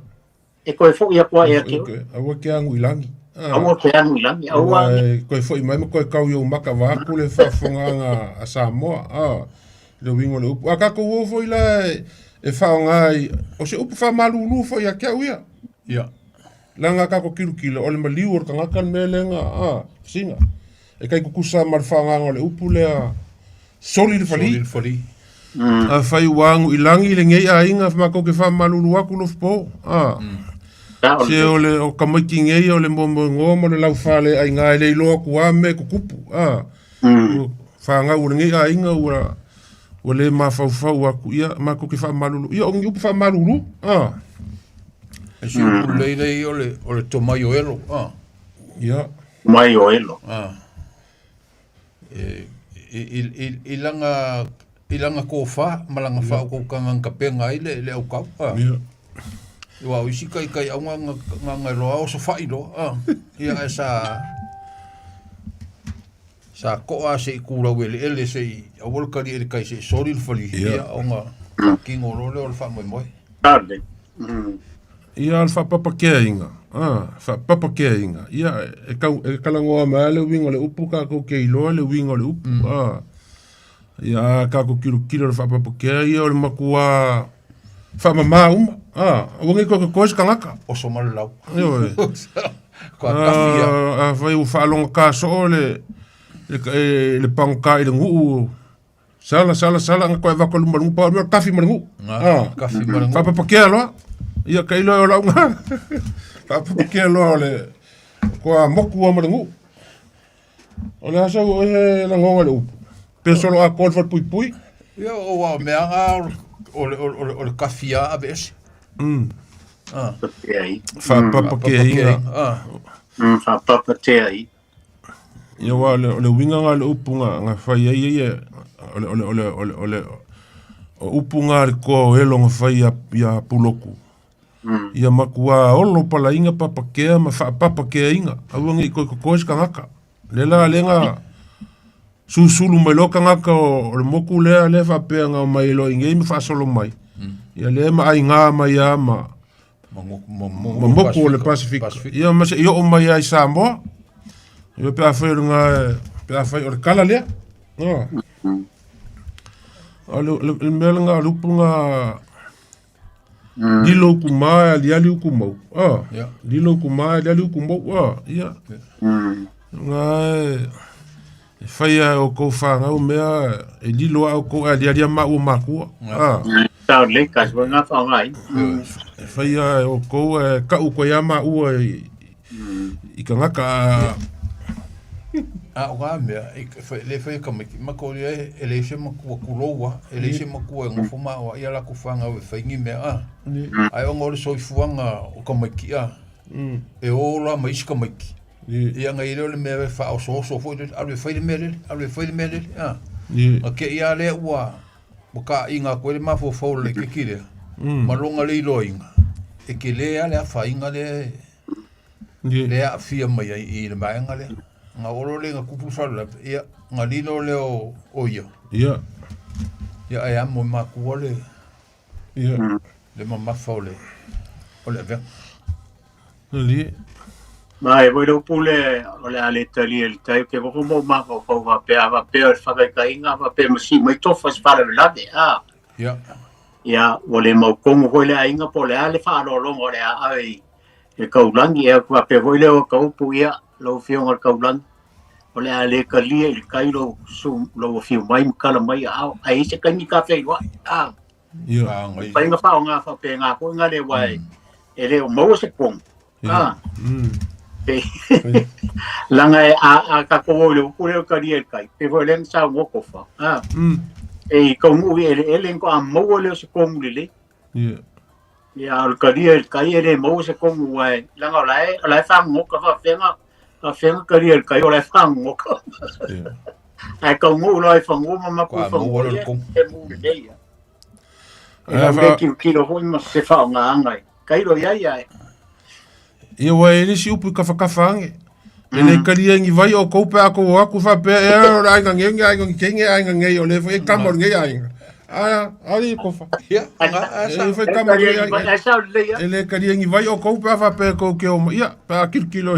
E toe foi atu ai ia te oe. Aua ke agu i lagi. A. Aua ke agu i lagi, aua Aua agi. e toe foi mai ma toe kau i ou maka vaeatu le faafofogaaga a Samoa. A, le uiga o le upu. A tatou o foi la e, e faaaoga i, o se upu faamalulu foi ia te au ia. Ia. Leaga a tatou kilokilo, o le maliu o le tagata le mea lea na, a, sina. E tai tutusa ma le faaaogaga o le upu lea, soli le fali. Soli le fali. Afai ua agu i lagi lenei aiga, matou te faamalulu atu lofipo. A. Sao Se lelei. o le o tamaiti nei o le moemoegoa ma le laufaleaiga e le iloa atu lava mea e tutupu. A. Ua fanau o lenei aiga ua ua le mafaufau atu, ia matou te faamalulu. Ia o ni upu faamalulu. A. E si upu lelei lea o le, o le tomai o elo, a. Ia. Mai o elo. A. E, i, i, i, i laga, i laga tofa ma laga faautautaga na tapena ai le, le aukau, a. Ia. Aua o isi taitaiauga na, na, na iloa osofai loa, a. Ia ae sa, sa to'a se i kulau eleele se i aua le tali i le tai se i soli le fali, Ia. ia ona faatino loa lea o le faamoemoe. Sao lelei. Ia o le faapapakeaina, a, faapapakeaina, ia e tau, e talanoa mai lava le uiga o le upu tatou te iloa le uiga o le upu, a. Ia a tatou tilotilo i le faapapakea, ia o le matua faamama uma, a, aua ne i toe totoe se tagata. Oso ma le lau. Ioe. Toa tafi ia. Afai ua faalogata soo le, le, le pagota i le nuu, sala, sala, sala, na toe avatu i luma o le nuu, pau o le mea o le tafi ma le nuu. Na, tafi ma le nuu. Faapapakea loa. Ia tailo o lau na. Faapapakea loa o le toa motu lava ma le nuu. O le a sau oe e lagona le upu. Pe solo atoa le falepuipui. Ia, aua o mea na o le, o le, o le tafi lava aveese. A. Fapatea ai. Faapapakeaina. A. Faapapatea ai. Ia aua o le, o le uiga na o le upu na, na fai ai ia, o le, o le, o le, o le, o le, o upu na a le toa o Elo na fai ia, ia Puloku. Ia matua olo palaiga papakea ma faapapakeaina, aua ne i toe totoe se tagata. Le la le na Susulu mai loa tagata o le moku lea lea faapea na omai loa i inei ma faasolo mai. Ia lea ma aiga mai lava ma ma moku o le Pasefika. Ia ma seia oo mai lava i Samoa. Ia pe afai o lena pe afai o le kala lea. O le mea lena o le upu lena lilo uku ma e aliali uku mau. Lilo uku ma e aliali uku mau. Ia. Lena e faia e outou fanau mea e lilo lava outou ae aliali lava maua makua. E faia e outou ae tau koe lava maua i tagata A o ka mea, le fai e tamaiti, matou ia e leai se matua tulou lava, e leai se matua e nofo ma aoai a latou fanau e fai ni mea a. Ae ona o le soifuaga o tamaiti a, e o la ma isi tamaiti. Ia ona i ai lea o le mea e faaosooso foi lele, alu e fai le mea lele, alu e fai le mea lele a. Ona te i lava lea ua taaiga atu ai le mafaufau o le laitiiti lea ma lona le iloaina, e tele lava le afaina lea e lea e aafia mai ai i le vaega lea. Na oo loa lea ina tupu le faalavelave, ia, ona lilo lea o ia. Ia. Ia ae amo e matua le, Ia. le mamafa o le, o le avega. Malie. Ma e foi le upu lea o le a le talia i le tai, ou te nofo ma ou mafaufau faapea, a faapea o le faataitaiga, a faapea ma sii mai tofa i se faalavelave, a. Ia. Ia, ua le mautonu foi le aiga po o le a le faaaloaloga o le a ave i le taulagi. Ia, faapea foi lea o ka upu, ia, lau Afioga i le taulagi, o le a le talia i le tai lou, su, lou afio mai ma tala mai aao, ae i ai se taimi ta feiloai. A, Ia. mafai ona faaaoga faapena foi na le aua e le o maua se komu. A, leaga e a tatou o i le upu lea o le talia i le tai, pei foi o lea na saunoa Tofa, a, e i taunuu i eleele ona faatoa maua lea o se komu lelei. Ia, a o le talia i le tai e le maua se komu aua e, leaga o la e, o la e fagogota faapefea ona, faapefea ona talia i le tai o la e fagogota. Ae taunuu loa i fanua ma mapuifanua, ia, e mu lelei lava. E lau le tilotilo foi ma se faaaogaga i tailo i ai ae. Ia ua e le isi upu i kafakafa age. E le talia i ni vai o kou pe a kou o atu faapea e o le aiga ngei, aiga ngei, aiga ngei, o le foi e kama o lenei aiga. Aia, ali kofa. Ia, a E le foi kama o lenei aiga. E le talia i ni vai o kou pe a faapea e kou ke o mai. Ia, pe a kilokilo.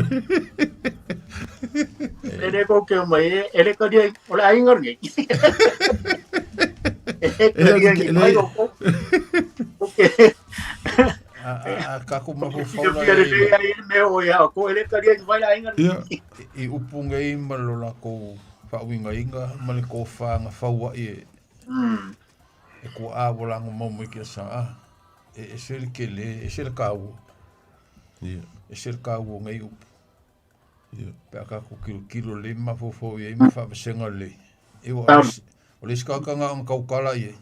E le kou ke o mai, e le talia i, o le aiga lenei. E le talia i ni vai o kou. Okay. A tatou mafaufau la i upu nei ma lo latou faauigaina ma le tofa na fau ai e e tuaa ua lagomau mai ke asa a e ese le tele e ese le taua ese le taua o nei upu pe a tatou tilotilo lelei ma mafaufau i ai ma faavasega lelei o le isi tagata na ona tautala i ai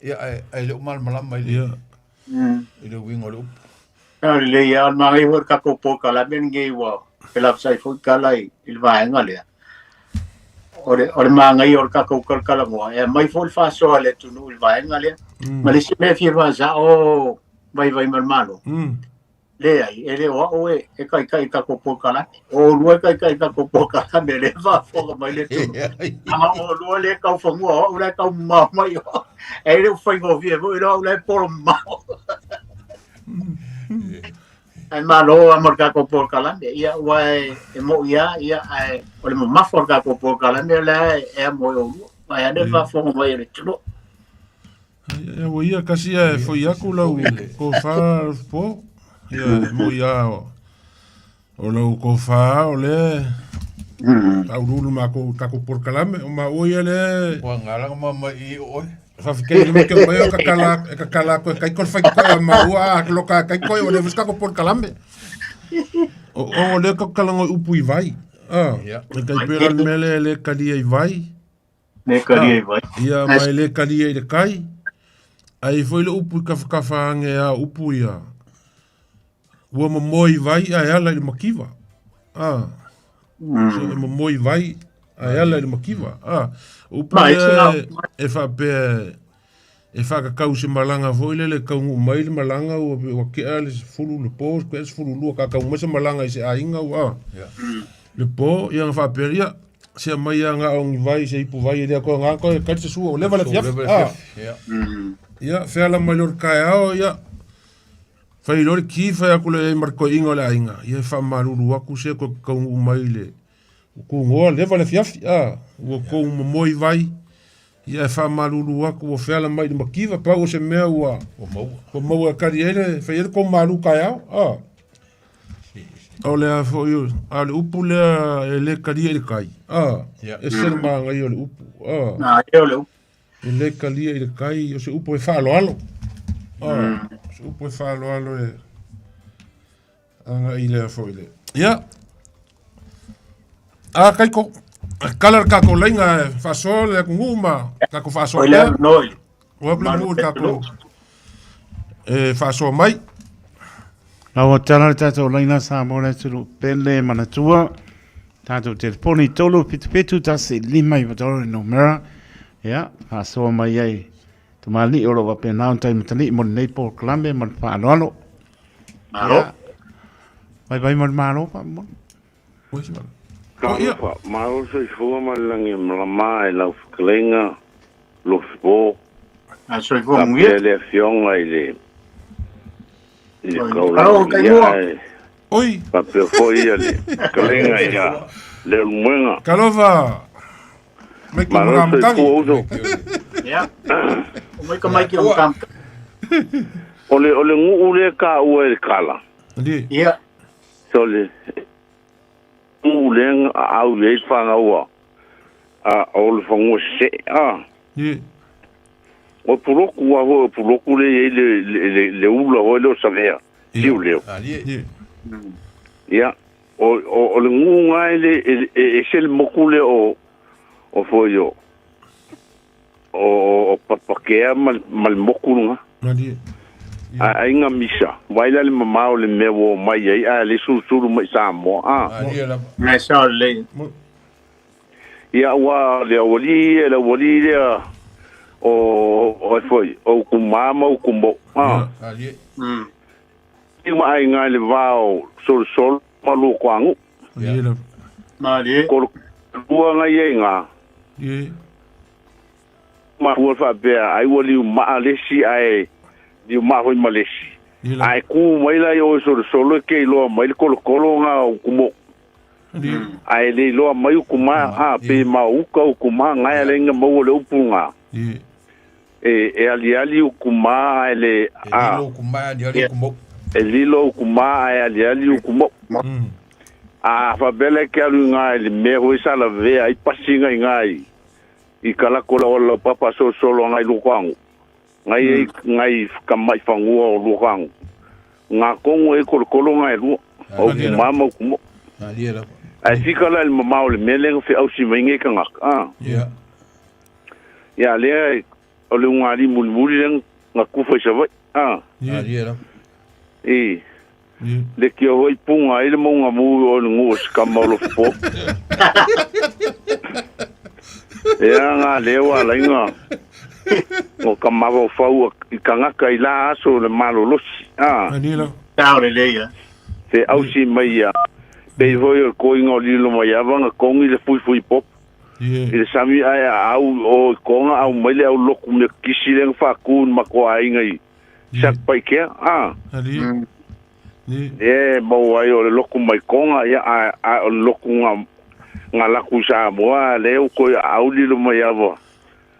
Ia, ae le o malamalama i le, i le uiga o le upu. Sao lelei lava, o le manaia foi o le tatou polokalame lenei ua felafesai foi tala i le vaega lea. O le, o le manaia o le tatou talatalanoa, e aumai foi le faasoa a le atunuu i le vaega lea. Ma le isi mea e fia faasao vaivai ma le Malo, Leai, e le o au e taitai i tatou polokalame. O oulua e taitai i tatou polokalame, lea e faafofoga mai le atunuu. Leaga o oulua lea e tau fanua, o au la e tau mamao mai o. E le o faigofie foi le au la e polo mamao. Ae malo lava mo le tatou polokalame. Ia, aua e moni lava, ia, ae o le mamafa o le tatou polokalame o lea e amo e oulua. Ae a le faafofoga mai a le atunuu. Ia ua ia kasi ia e foi aku lau kofa po. Ia mo ia o lau kofa o le taululu ma ko taku polokalame o ma o ia le Ua ngala ma mai i oe. Whawhikei ni ke mai o ka kala e ka kala koe kai ko whai koe ma ua a loka kai koe o le fuska ko polokalame. O o le ka kala ngoi upu i vai. Ah, e kai pera mele le kalia i vai. Le kalia i vai. Ia, ma e le kalia i le kai. Ai foi le upu i kafakafa ange a upu ia. Ua momoe i vai ae ala i le makiva. Ah. So e momoe i vai ae ala i le makiva. Ah. Upu ia e faapea e whakakau se malanga foi lele kaunuu mai le malanga ua ua kea le sefulu le po kea le 12 ka kau mai se malanga i se aiga ua le po ia na faapea ia. Se mai anga o ni vai se ipu vai le ko nga ko ka se sua o leva le fiaf. Ia feala mai lor kai ao ia. Fai lor ki fai aku le marko inga le ainga. Ia fa malulu aku se ko ka u mai le. Ku ngoa leva le fiaf. Ua ko moi vai. Ia fa malulu aku o feala mai le makiva pa o se mea ua. O maua kari ele fai ele ko malu kai ao. O le foi a le upu le le kari le kai. E se ma ngai o le upu. Na e o le upu. Le kari le kai o se upu e fa alo alo. Se upu e fa alo alo e anga i le foi le. Ia. A kai ko kala ka ko lenga fa so le ku nguma ka ko fa so le. No. O le mu ka ko e fa so mai. Lau tala le tātou laina sa mō le tulu pele manatua. Tātou telefoni 3 7 7 1 5 9 3 no mera. Ia, whaasoa mai ai. Tumali o lo wape nā untai matani mo nei po klame mo whaaloalo. Malo. Vai vai mo malo pa mo. Ka malo soifua ma le lagi malama e lau fekeleiga lofo. A soifua manuia. Faapea le afioga i le kaulagi Oi. Faapea foi ia le fekeleiga ia le Leulumoega. Kalova. Mai ka Malo soifua uso. Ia. O mai ka mai ki o kam. O le nguu le ka ua e le kala. Ia. So le nguu le au le whangaua a o le whangua se a. O puloku a hoi, o puloku le i le ula hoi le o savea. Tiu leo. Ia. O le nguu ngai le e se le moku le o foi o o papakea ma le moku nga. A inga misa. Waila le mamao le mea o mai ai a le sulusulu mai Samoa. Ngai sao le. Ia ua le awali e le awali lea o foi o kumama o kumbo. I ma ai ngai le vao solusolu malu kwangu. Malie. Kolo kua ngai e ngā. Ma ua whapea ai ua liu maa lesi ai liu maa hoi malesi. Ai ku mai lai o solusolu e ke iloa mai le kolokolo ngā o kumo. Ai le iloa mai o kuma a pe ma uka o kuma ngai ale inga maua le upu ngā. E aliali o kuma ai le a. E lilo o kuma aliali o kumo. E lilo o kuma ai aliali o kumo. A whapele ke alu ngai le mea hoi sala vea i pasinga i ngai. I kalakola o la papa solo ngai lukangu. Ngai ngai kamai whangua o lukangu. Ngā kongo e kolokolo ngai lua. O kumama o kumo. Ai fika la le mamao le mea lenga fe ausi mai nge kangaka. Ia lea o le ungari mulimuli lenga ngā kufa i sawai. E le kia hoi punga i le maunga mu o le ngua sikama o lofo. Ea ngā lewa la inga o ka mawa o i kangaka i la aso le malolosi. Tau le leia. Te ausi mai ia. Pei hoi o koinga o lilo mai awanga kongi le fui fui pop. I le sami ai au o konga au mai le au loku me kisi lenga whakun makoa ainga i. Sak pai kea. E mau ai o le loku mai konga ia a o le loku ngā laku Samoa leo koe au lilo mai awa.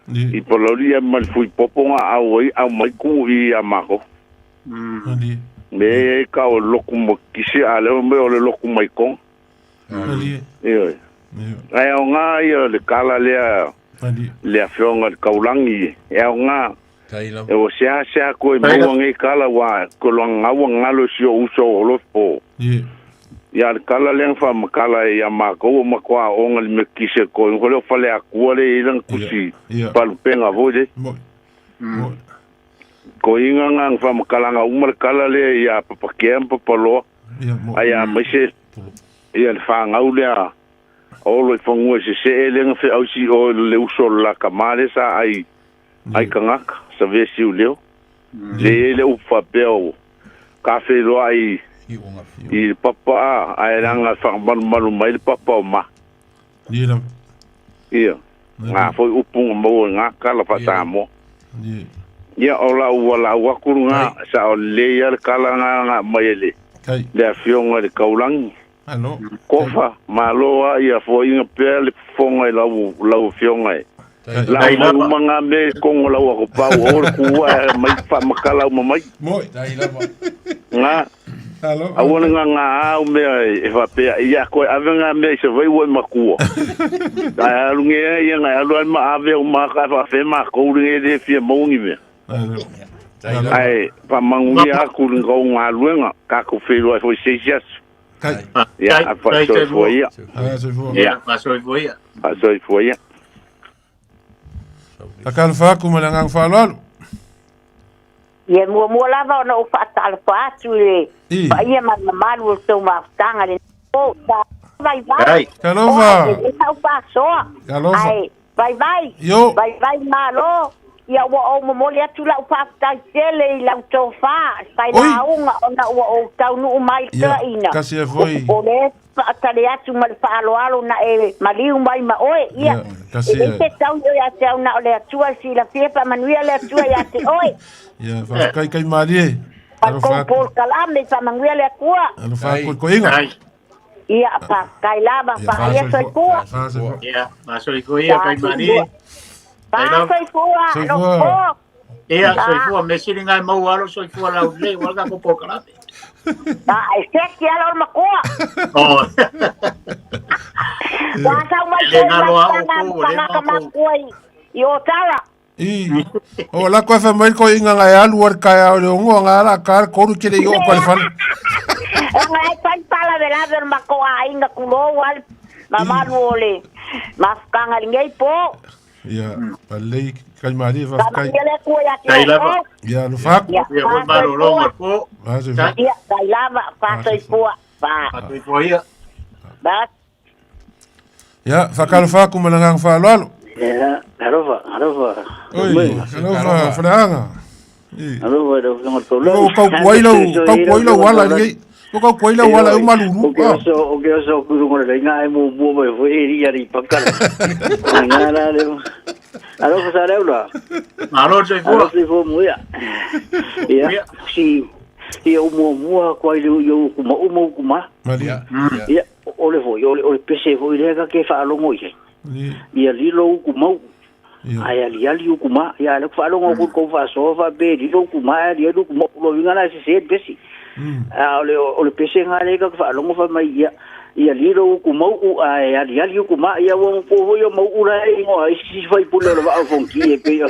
I polori a mai fui popo ngā au ai au mai ku i a mako. Me e ka o loku mo kisi a leo me o le loku mai konga. Ioe. Ai au ngā ia le kala lea le afionga le kaulangi. E au ngā. E o sea sea koe maua ngai kala wa ko loa ngaua ngalo si o uso o lofo. Ia le kala lea wha makala e ia mākou o makoa onga le me kise ko. Ngo leo whale akua le i langa kusi palupenga voi le. Ko inga ngā wha makala ngā uma le kala le ia papakea mpapaloa. Ai a maise ia le whangau lea olo i whangua se se e lenga whe ausi o le uso la kamale sa ai ai kangaka sa vesi u leo. Le e le upa pea o ka wheroa i i papa a ai ranga whakamalu malu mai le papa o ma. Ia. Ngā foi upu nga maua i ngā kala wha Ia, o la ua la ua kuru ngā, sa o le ia le kala ngā ngā mai e le, le afionga le kaulangi. Alo. Kofa, maloa ia foinga pea le fonga i lau, lau afionga e. La mai uma ngā me kongo lau ako pau, o le kua e mai wha makala uma mai. Moi. Ngā. Alo. Aua le ngā ngā au mea e whapea, ia koe ave ngā mea i se vai ua i makua. Ai alu ngea ia ngai alu ai ma ave au maka e whawhe mā kouri nge le fia maungi mea. Alo. Ai, whamanguia aku le ngau ngā luenga, kako whenua e foi seisi asu. Kai. Ia, a whasoifua ia. Soifua. Ia, whasoifua ia. Whasoifua ia. Takalofa atu ma le agaga faaaloalo. Ia muamua lava ona ou faatalofa atu i le paia ma le mamalu o le tou mafutaga i lenei po. Sa vaivai. Talofa. O ai lelei lau faasoa. Talofa. Ae vaivai. Io. Vaivai malo. Ia ua ou momoli atu lau faafetai tele i lau tofa failauga ona ua ou taunuu mai i le toeaina. Kasi e foi. O le faatali atu ma le faaaloalo na e maliu mai ma oe. Ia, Kasi e leai se taui ia te au na o le Atua e silafia e faamanuia le Atua ia te oe. Ia, faafetai kai malie. Ma le kou polokalame, faamanuia le Atua. Alofa atu i koiga. Ia, faafetai lava, faaia soifua. Ia, faasoifua ia kai malie. Faasoifua, alofa. Ia, soifua, me sili ngai mau alo soifua lau lei, wala ka ko polokalame. Ai, seki ala o le makoa. Oh. Ua sau mai Le foi ngalo a mai outou, le tagata matou. makua i Otara. I. O la koe wha mai ko inga ngai alu ar kai au le ongo nga la ka koru kele i o ko le whale. Ona ai pai palavelave o le makoa aiga kulou ale mamalu o le mafutaga i lenei po. Ia, palei kai malie wha kai. Faamanuia le Atua ia te Tai lava. outou. Ia, alofa atu. Ia, Ia, foi malologa po. Faasoifua. Ia, tai lava, faasoifua. Fa. Faasoifua ia. Ba. Ia, whakalofa atu ma le agaga faaaloalo. Ia, alofa, alofa. Oi, alofa, whaleaga. I. Alofa, lau afioga i le Taulagi. O kau kuai lau, kau kuai lau ala i lenei. O kau kuai lau ala e o malulu. O ke oso, o ke oso ku runga le inga e muamua mai foi e ri ari pakala. Nga la le. Alofa sa leula. Malo soifua. Alofa soifua muia. Ia, si ia o muamua ko ai le ia ku ma uma ku ma. Malia. Ia, o le foi, o le o le pese foi le ka ke whaalongo i ai. Ia lilo uku mau. Ai ali ali uku ma. Ia le whaalongo ku kou whaasoa wha be lilo uku ma ali ali uku mau. Lo winga la se se pesi. A o le pese ngā le ka whaalongo wha mai ia. Ia lilo uku mau u ai ali ali uku ma. Ia ua mpo hoi o mau ura e ingoa. I sisi whai pule o le waa fonki e pe.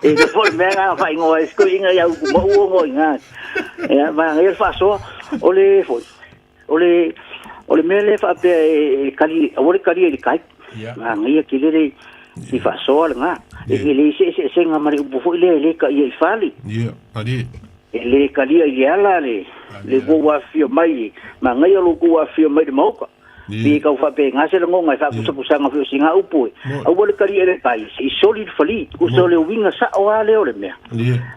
E te foi mea ngā wha ingoa e siko inga ia uku mau o ngoi ngā. Ia ma ngai whaasoa o le foi. O le o le mea lea faapea e kali aua le kalia i le kai. Manaia tele le i faasoa lena. E le seeseesega ma le upu foi lea e le kaia i fale. E le kalia i le ala le le kou afifio mai manaia lo kou afifio mai i le maoka. Pe kau faapena se lagoga e faapusapusaga foi o sina upu e. Aua le kalia i le kai se i soli le fali. Tusa o le uiga sao lava lea o le mea.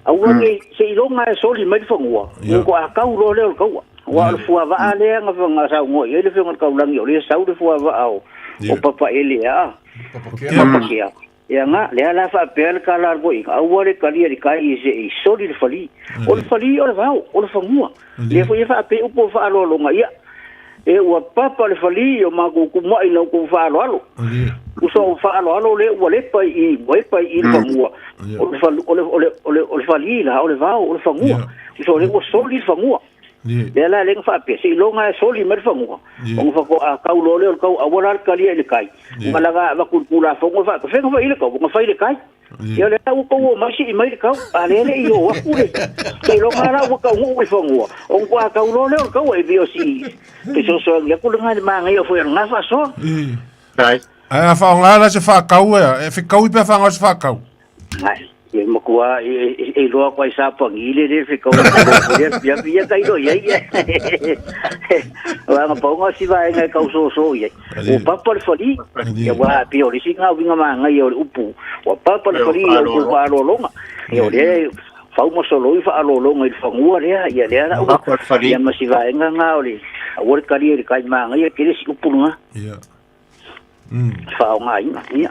Aua ne seiloga e soli mai le fanua, ua toakau loa lea o le taua. Aua o le fuavaa lea na na saunoa i ai le Afioga i le Taulagi, o lea e sau le fuavaa o o Papaele a Papakea. Ia na, lea la faapea le tala a le toeaina, aua le talia i le tai se i soli le fali. O le fali o le vao, o le fanua. Lea foi e faapea upu o faaaloaloga, ia, e ua papa le fali i o matou tumai i la outou faaaloalo. Uso o faaaloalo lea ua lepa i i, ua epa i i le fanua. O le o le o le o le o le fali la, o le vao, o le fanua. Uso o lea ua soli le fanua. Lea la lea na faapea, seiloga e soli mai le fanua, ona faatoa tau loa lea o le tau aua la le talia i le tai. Ona laga avatu i le Tulafono e faapea, fea na fai i le tau, ona fai i le tai. Ia lea ua tou omai sii mai le tau, a lea e le i o atu le, seiloga la ua taunuu i le fanua, ona faatoa tau loa lea o le tau, e pei o si fesoasoani atu lena i le manaia foi o lena faasoa. Ae a faaaoga la se faakau ea, e fekaui pe a faaaoga se faakau? Ai, e matua e iloa atu ai sa pani le le fekau le fia fia ka iloa i ai. Aua na pau nga si vaega e kau soso i ai. Ua papa le fali, ia ua pei o le isi nga uiga manaia o le upu, ua papa le fali i au faaaloaloga. Ia o lea fau ma soloi faaaloaloga i le fanua lea, ia lea la ua ia ma si vaega nga o le aua le talia i le kai manaia tele si upu lena. Ia. Faaaogaina. Ia.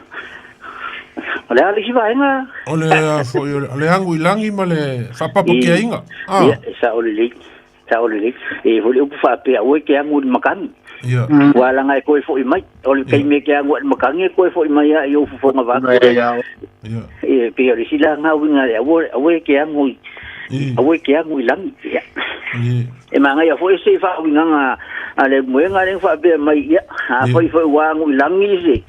O le a le isi vaega? O le a foi o le agu i lagi ma le faapapakeaina. Ia, e sao lelei. Sao lelei. E foi le upu faapea, aua e te agu i le makani. Ia. Ua laga e toe foi mai. O le taimi e te agu ai i le makani e toe foi mai lava i ou fofoga vaku. Ia. E pei o le isi la na uiga, aua, aua e te agu i, aua e te agu i lagi. Ia. E manaia foi se faauigaga a le moega lea na faapea mai, ia, afai foi ua agu i lagi se,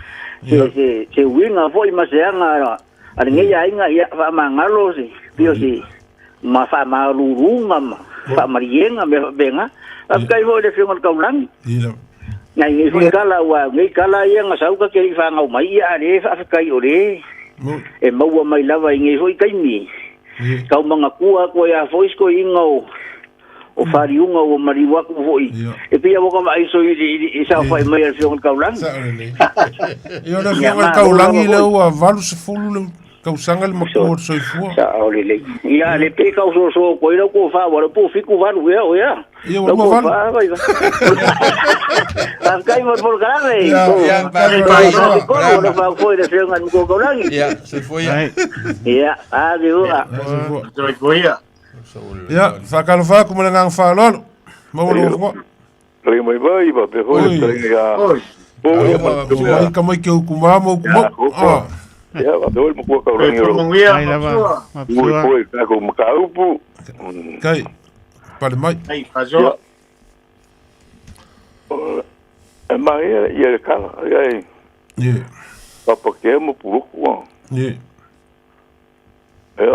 se, se, se uiga foi ma se aga a lenei aiga, ia, faamagalo se, pei o se ma faamaluluga ma faamaliega mea faapena. Faafetai foi i le Afioga i le Taulagi. Nai nei foi tala, aua o nei tala ia na sau ta te le i fanau mai, ia, a o lea e faafetai o lea e maua mai lava i nei foi taimi. Tau manatua atu ai lava foi si toeaina o o faliuga ua maliu atu foi. E pei lava ua vaai so i saofai mai a le Afioga i le Taulagi. Sao lelei. Ia, o le Afioga i le Taulagi lea ua 80 le tausaga le matua o le soifua. Sao lelei. Ia, le pe tau soso atu ai lau tofa, ua po 78 ea o ea. Ia, ua 28. Faafetai mo le polokalame. Ia, Ia, faafetai. Kolo, le faafoe le Afioga i le Matua Taulagi. Ia, soifua ia. Ia, ave ua. Soifua. Soifua ia. Ia, faatalofa atu ma le agaga faaaloalo. Maua lou avanoa. Lagi mai mai ba pe hoi Oi. le ya. Oi. Po ya Alofa, ma matua. Mai ka mai ke uku mā ma uku mau. Ah, Ya ba pe hoi mo ka rangi Soifua ro. manuia, Mai lava, matua. Mo matua. foi ka ko makaupu. kai, pale mai. Ai, fasoa. E mai ia ia kala ia e Ie, papa ke mo puruku. ie, E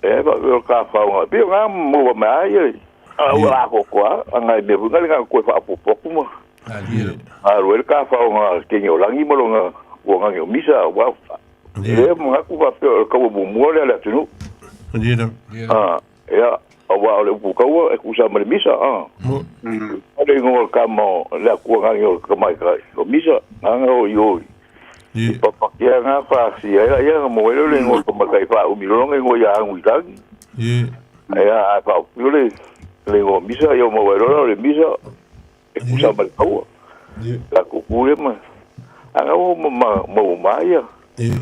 e ba pe ka fa nga. Pe nga mo ba mai ia. A ua ko ko a ngai me fu ngai ko fa po po mo. Alia. A ro ka fa nga ke ngi olangi mo nga wo nga ngi misa wa. ie, E mo nga ku fa pe ka wo mo le le tunu. ie la. Ia. Ah, ia, aua o le upu kaua e kusa ma le misa, ah. Mo, O le ingoa ka mo le akua ngangi o ka mai kai. O misa, nganga o i oi. ie, Papakia ngā whaasi, ai la ia ngā mo ele le ingoa ka mai kai wha umi longa ingoa ia angu i tangi. ie, Ai a a wha upio le le ingoa misa, ia o mo ele le misa e kusa ma le kaua. ie, La kukure ma. Anga o ma ma ma o mai ia. ie,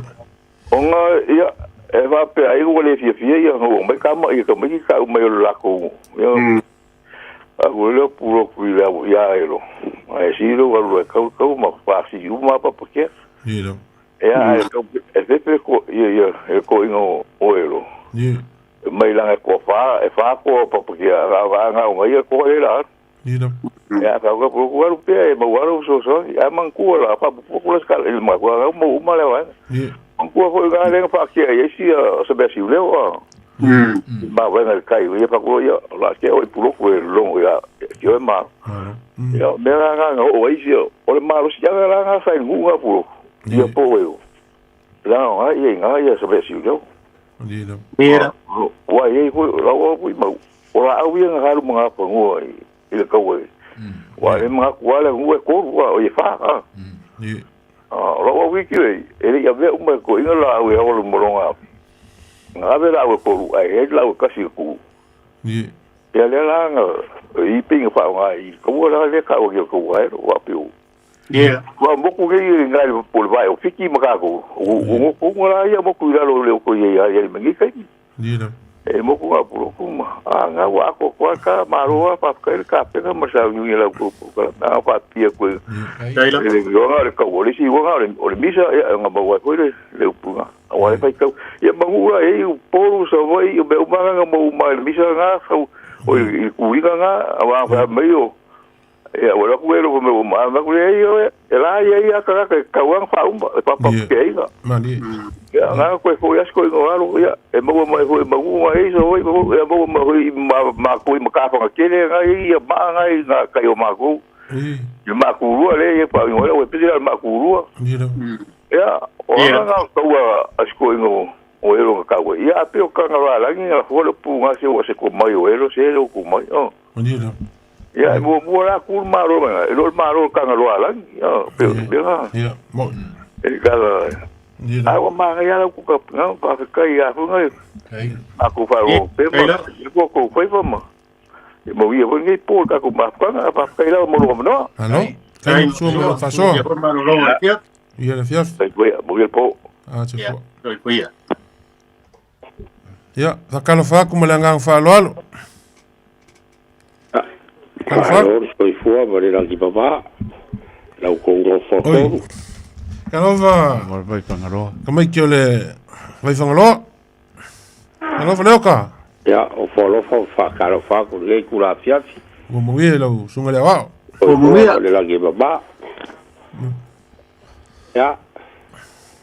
O ngā ia, e wha pe ai ua le fia fia ia ngā o mai ka ma ia ka mai ka umai o le lako. Ia, a ko le puro ku i le ia e ro. A e siro wa ro kau kau ma fa si u ma pa pa ke. ie la. E a e kau e fefe ko ia ia e ko ingo o e ro. Ie, Mai langa ko fa e fa ko pa pa ke a va nga o ia ko e la. ie la. E a ka ko ko aru pe e ma waru so so ia man ku la pa pa ku la skal il ma ko ga mo uma le wa. Ie, Man ku ko ga le fa ke e si a se be si le wa. Ma wa nga kai ia pa ko ia la ke o puro ko e longo ia ke o ma. malo. Ia, mea la ngā ngā o ai sia, o le malo si anga la ngā sai ngu ngā puro. Ia po e o. La ngā ia ngā ia sa pesi leo. Ie la. Ia. Wa ia ko la o pui mau. O la au ia ngā haru mga pangua i i le kau e. Wa le mga kua le ngu e koru wa o ie wha. Ha. Ie, O la o wiki e, e le ia vea uma ko inga la au e o le moronga. Ngā ve la au e koru, ai e la au e kasi ku. ie, Ia le la ngā i pinga wha ngā i kaua la le ka o ki o kaua e ro wa piu. Ia. Ua moku kei i ngai le pole vai o fiki makako. O o o ngā ia moku i lalo le o ko ia ia ia mangi kai. ie la. E moku ngā puro kuma. A ngā wa ako koa ka maroa pa kai ka peka ma sa nyu ia la ko ko ka na pa pia ko. Kai la. E le ngā le ka o le si ngā le o le misa ia ngā maua ko le le upunga. A wa le pai kau. Ia mangura e u poru sa vai o be umanga ngā mau mai le misa ngā sau o i kuiga ngā a wa fa mai o. Ia ua ku ero me ma ma ku ia e la ia ia ka ka ka wa fa uma e pa pa Ie. ke ia. Mali. Ia nga ko ko ia sko ngo alo ia e mo ma ho ma u ma i so i mo ia mo ma ho ma ma ko ma ka fa ke le nga ia ma nga i nga ka yo ma ko. Ie, I ma ku rua le ia pa ngo le pe ma ku rua. ie la. Ia o Ia. nga ka wa a sko ngo o ero ka wa. Ia pe o ka nga la ngi nga fo le pu nga se o se ko mai o ero se o ku mai. Oh. Ie la. Ia, mo mo la ku maro ma, e lo maro ka nga lo ala. Ia, pe pe ha. Ie, mo. E ka la. Ie la. A wa ma ia la ku ka nga pa ka ia fu nga Kai. a ku fa ro pe Kai ma. la. Ko ko foi fa ma. E mo ia foi ngai po ka ku ma ka nga pa ka la mo lo no. Alo? Fatai Maposua mo lau faasoa. Ia foi malologa le afiafi. Ia le afiafi. Soifua, manuia le po. A, soifua. Soifua ia. Ia, faatalofa atu ma le agaga faaaloalo. Talofa. Malo le soifua ma le lagi mama. Lau kou nofo Oi. tolu. Talofa. Mo le Vaifagaloa. Tamaiti o le Vaifagaloa. Talofa Leoka. Ia, o foalofa o faatalofa atu i lenei itula afiafi. Ua manuia i lau susuga i le aoao. Soifua ma le lagi mama. Ia.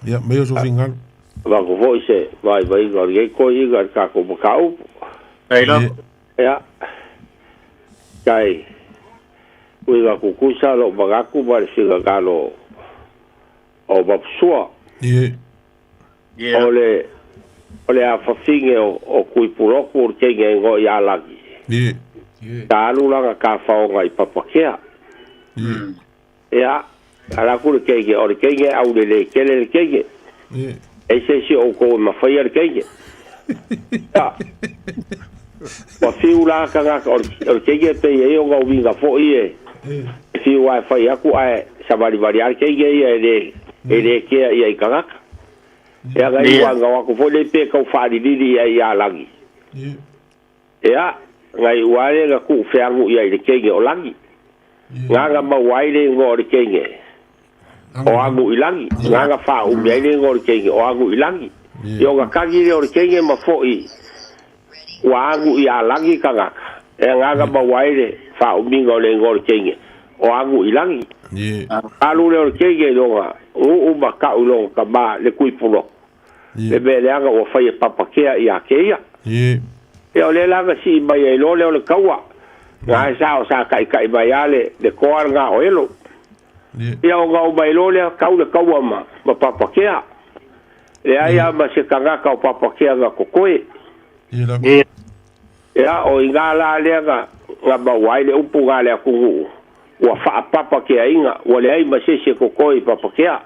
Ia, maia sou finagalo. Avatu foi se vaivaiga o lenei toeaiina i le tatou mataupu. Ia, tai uiga tutusa lou manatu ma le finagalo o Mapusua. O le o le afafine o, o Tuipulotu o le teine e igoa ia Lagi. Sa alu lana tafaoga i Papakea. Ia, ala atu le teine, o le teine e aulelē tele le teine. E se isi o outou e mafaia le teine. Ia, ua fiu la tagata, o le teine e pei e i ai ona uiga foi e fiu lava e fai atu ae savalivali lava le teine ia e le e le kea ia i tagata. Ia na iu lava ina o atu foi lea pe tau faalilili i ai ia Lagi. Ia, na iu lava lea ina tuufeagu i ai i le teine o Lagi. Na na maua ai le igoa o le teine o Agu i Lagi. Na na faaumi ai le igoa o le teine o Agu i Lagi. Ia ona tagi lea o le teine ma fo'i ua agu ia Lagi tagata. Ia na na maua ai le faaumiga o le igoa o le teine o Agu i Lagi. Alu lea o le teine i lona nuu ma tau i lona tama le Tuipulotu. Le mea leaga ua fai e Papakea ia te ia. Ia o lea la na sii mai ai loa lea o le taua. Na e sa o sa taitai mai lava le, le toa lena o Elo. Ia ona o mai loa lea tau le taua ma, ma Papakea. Leai lava ma se tagata o Papakea na totoe. Ia o i ina la lea na, na maua ai le upu na a le atunuu ua faapapakeaina, ua leai ma se isi e totoe i Papakea.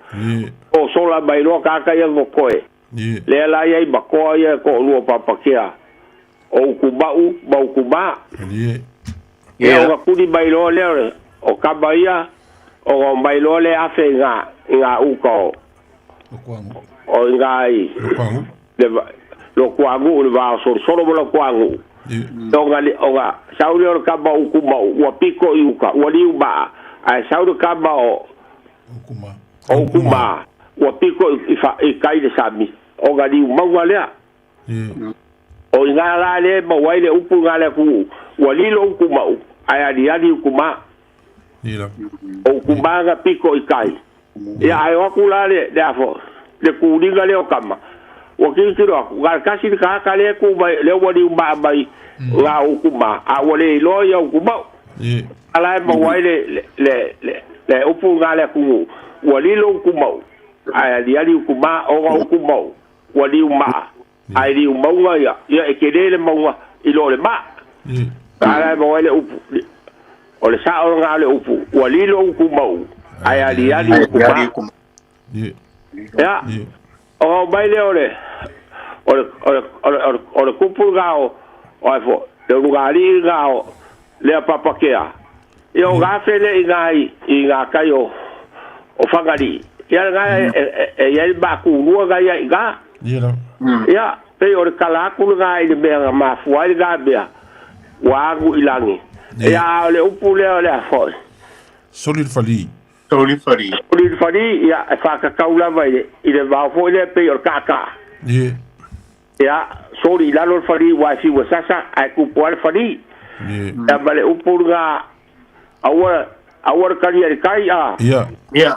O sola mai loa tagata ia na totoe, lea la e i ai ma toa ia e toalua o Papakea, o Utumau ma Utumā. Ia ona tuli mai loa lea o tama ia, ona omai loa lea afe i gā, i gā uta o, o i gā i le Lotoanu'u, le va o Solosolo ma Lotoanu'u. Ona, ona sau lea o le tama o Utumau, ua pito i uta, ua liu maa, ae sau le tama o Utumā, ua pito i, i tai i le sami, ona liu mauga lea. O ina la lea e maua ai le upu i gā le atunuu, ua lilo Utumau, ae aliali Utumā. O Utumā na pito i tai. Ia, ae o atu la le, le a foi, le kūliga lea o tama, ua tilotilo atu, na o le tasi le tagata lea e tu mai, lea ua liumaa mai gā o Utumā, a ua le iloa ia Utumau. A la e maua ai le, le, le, le, le upu i gā le atunuu, ua lilo Utumau, ae aliali Utumā, ona o Utumau, ua liumaa, ae liu mauga ia, ia e tele le mauga i lo le maa. A la e maua ai le upu, o le sao lena o le upu, ua lilo Utumau, ae aliali Utumā. Ia, ona oo mai lea o le, o le, o le, o le, o le, o le kupu lena o, o ai foi, le ulugalii lena o lea Papakea, ia o gafe lea i ina i, i gatai o, o Fagalii. Ia lena e, e, e i ai le makulua na ia i ina. Ia, pei o le tala atu lena i le mea na mafua ai lena mea, ua agu i lagi. Ia, a o le upu lea o le a foi? Soli le falī. Soli le falī. Soli le falī, ia, e faatatau lava i le, i le vao foi lea pei o le taataa. Ia, soli i lalo le falī aua e fiu e sasa ae tupu lava le falī. Ia, ma le upu lena, aua, aua le talia i le tai, a. Ia. Ia.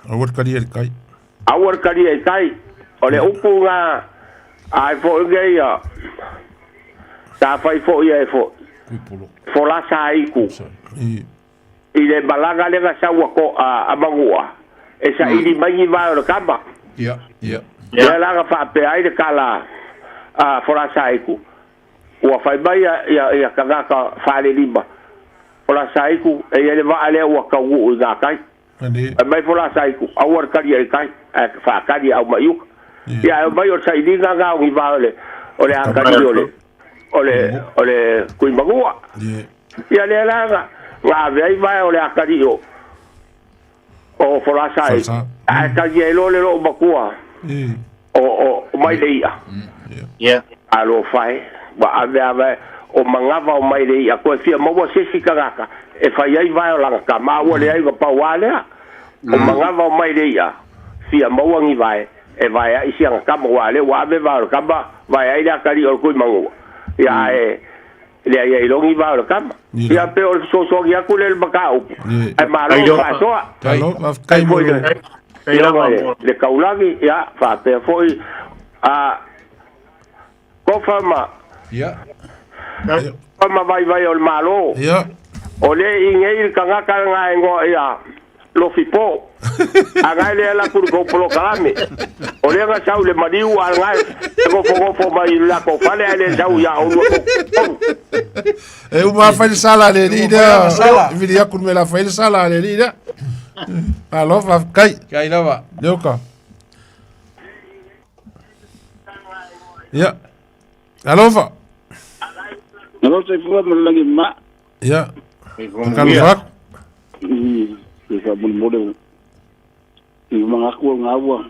Aua le talia i le tai. Aua le talia i le tai. O le upu lena, ai foi nei ia, sa fai foi ia e fo, folasa ai ku. I le malaga lea na sau a ko, a, a Manua, e saili mai ni vae o le kama. Ia, ia. Lea la na faapea ai le tala a Folasaiku, ua fai mai ia, ia, ia tagata falelima, Folasaiku, e i ai le vaa lea ua taunuu i gatai. Fai mai Folasaiku, aua le talia i tai, ae faatali e aumai i uka. Ia, ae omai o le sailiga na o ni vae o le, o le akali o le, o le, o le Tuimanua. Ia lea la na, na ave ai vae o le atalii o, Folasa ai. Ae tagi ai loa le loomatua o o mai le i'a. Alofa e, ua ave ave o manava o mai le i'a toe fia maua se isi tagata e fai ai vae o lana tama a ua leai ua pau a lea. O manava o mai le i'a fia maua ni vae e vae ai si ana tama aua o lea ua ave vae o le tama vae ai le atalii o le Tuimanua. Ia ae leai ai loa ni vae o le tama. Ia pei o le fesoasoani atu lea i le mataupu ae malo le faasoa. Faafetai foi i le taulagi ia faapea foi a Tofa ma Ia. Tofa ma vaivai o le Malo. Ia. O le i nei le tagata lena e igoa ia Lofipo. A na e le ala atu i le tou polokalame. O lea na sau i le maliu a na e nofonofo mai i le latou fale ae le sau ia oulua tou. E uma fai le sala a le alii lea. E vili atu le mea la fai le sala a le alii lea. Malo, faafetai. Kai lava. Leo ka. Ia. Alofa. Alo soifua ma le lagi ma. Ia. Takalo atu. Se faamolemole i mangaku o ngā ua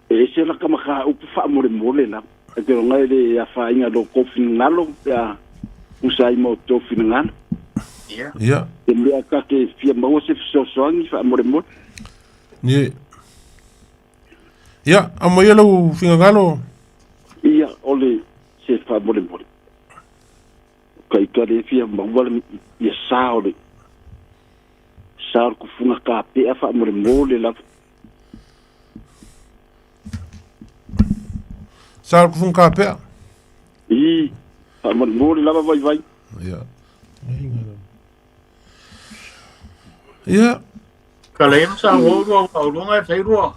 e ese la ka mataupu faamolemole lava. E te loga e le afaina i lo tou finagalo pe a usa ai ma outou finagalo. Ia. Te mea ta te fia maua se fesoasoani faamolemole. Ia. Ia, aumaia lau finagalo. Ia, o le se faamolemole. Ka ika le fia maua le ia sa o le sa o le kufuga kapea faamolemole lava. Sa o le kufuga kapea? I, faamolemole lava vaivai. Ia. Ia. Ka lei ma sa wo rua wa urunga e whai rua.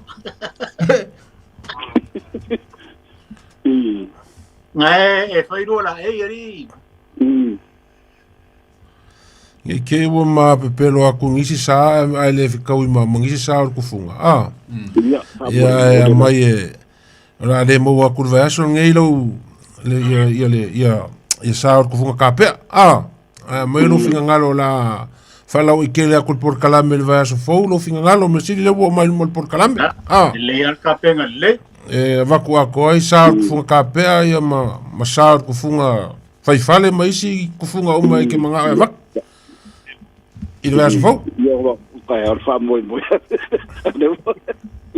Ngai e whai rua la e ari. Nge ke ua ma pepelo aku ngisi sa ai le fikaui ma ma ngisi sa o le kufunga. Ah. Ia e amai e o le a le maua aku le vaiaso lenei lau le ia ia le ia ia sa o le kufunga kapea. Ah. Ae aumai lou finagalo o le a faalauaitele atu le polokalame i le vaiaso fou lou finagalo mea sili lea ua oo mai luma o le polokalame. Ah. Lelei lava le kapega lelei. E avatu atoa ai sa o le kufunga kapea ia ma ma sa o le kufunga faifale ma isi kufunga uma e te manao e avatu i le vaiaso fou. Ia ua kai o le faamoemoe.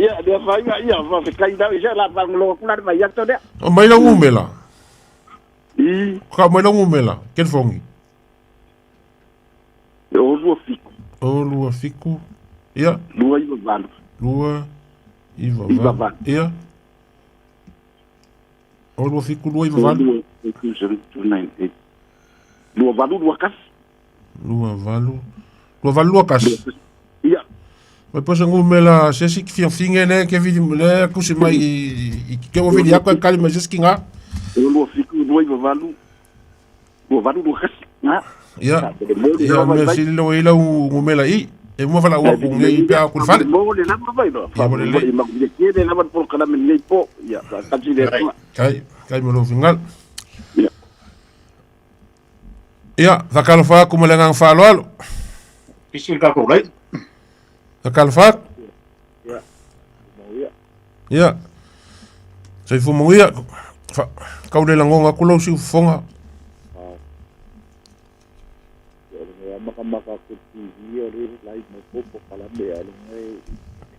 Ia, lea faiga, ia, faafetai lau i se la faalogologo atu la le vaiaso lea. Aumai lau numera. I. Ka mai lau numera, telefoni. E o 27. O 27. Ia. 298. 298. Ia. O 27 298. 2 8 21. 28 28 21. Ia. Mai po se numera se isi fiafiga lea ke vili lea tusi mai i ke ua vili atu e kali mai se isi kiga. E 27 28 28 21. Nga. Ia. Ia o le mea sili lea ua i ai lau numera i e uma valaau atu nei pe a aku i le fale. Mo le lava vai loa. Ia mo le lelei. Mo le tele lava le polokalame lenei po. Ia, faatasi le Atua. Kai, kai mo lou finagalo. Ia. Ia, faatalofa atu ma le agaga faaaloalo. Pisi le tatou lai. Faatalofa atu. Ia. Ia. Soifua manuia. Fa, kau le lagona atu lau siufofoga. Makamaka atu TV o le lai mai po polokalame a le ngai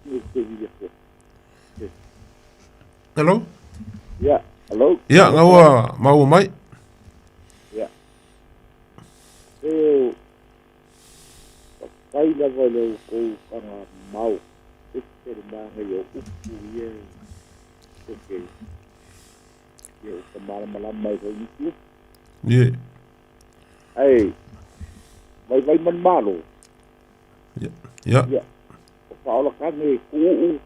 e Hello? Ia, hello. Ia, nga ua maua mai. Ia. E faafetai lava i le outou taga mau ese le manaia o upu ia e te ia ua malamalama ai foi nisi upu. Ie. Ae vaivai ma le Malo. Ia. Ia. Ia. O faaola tane tuuu.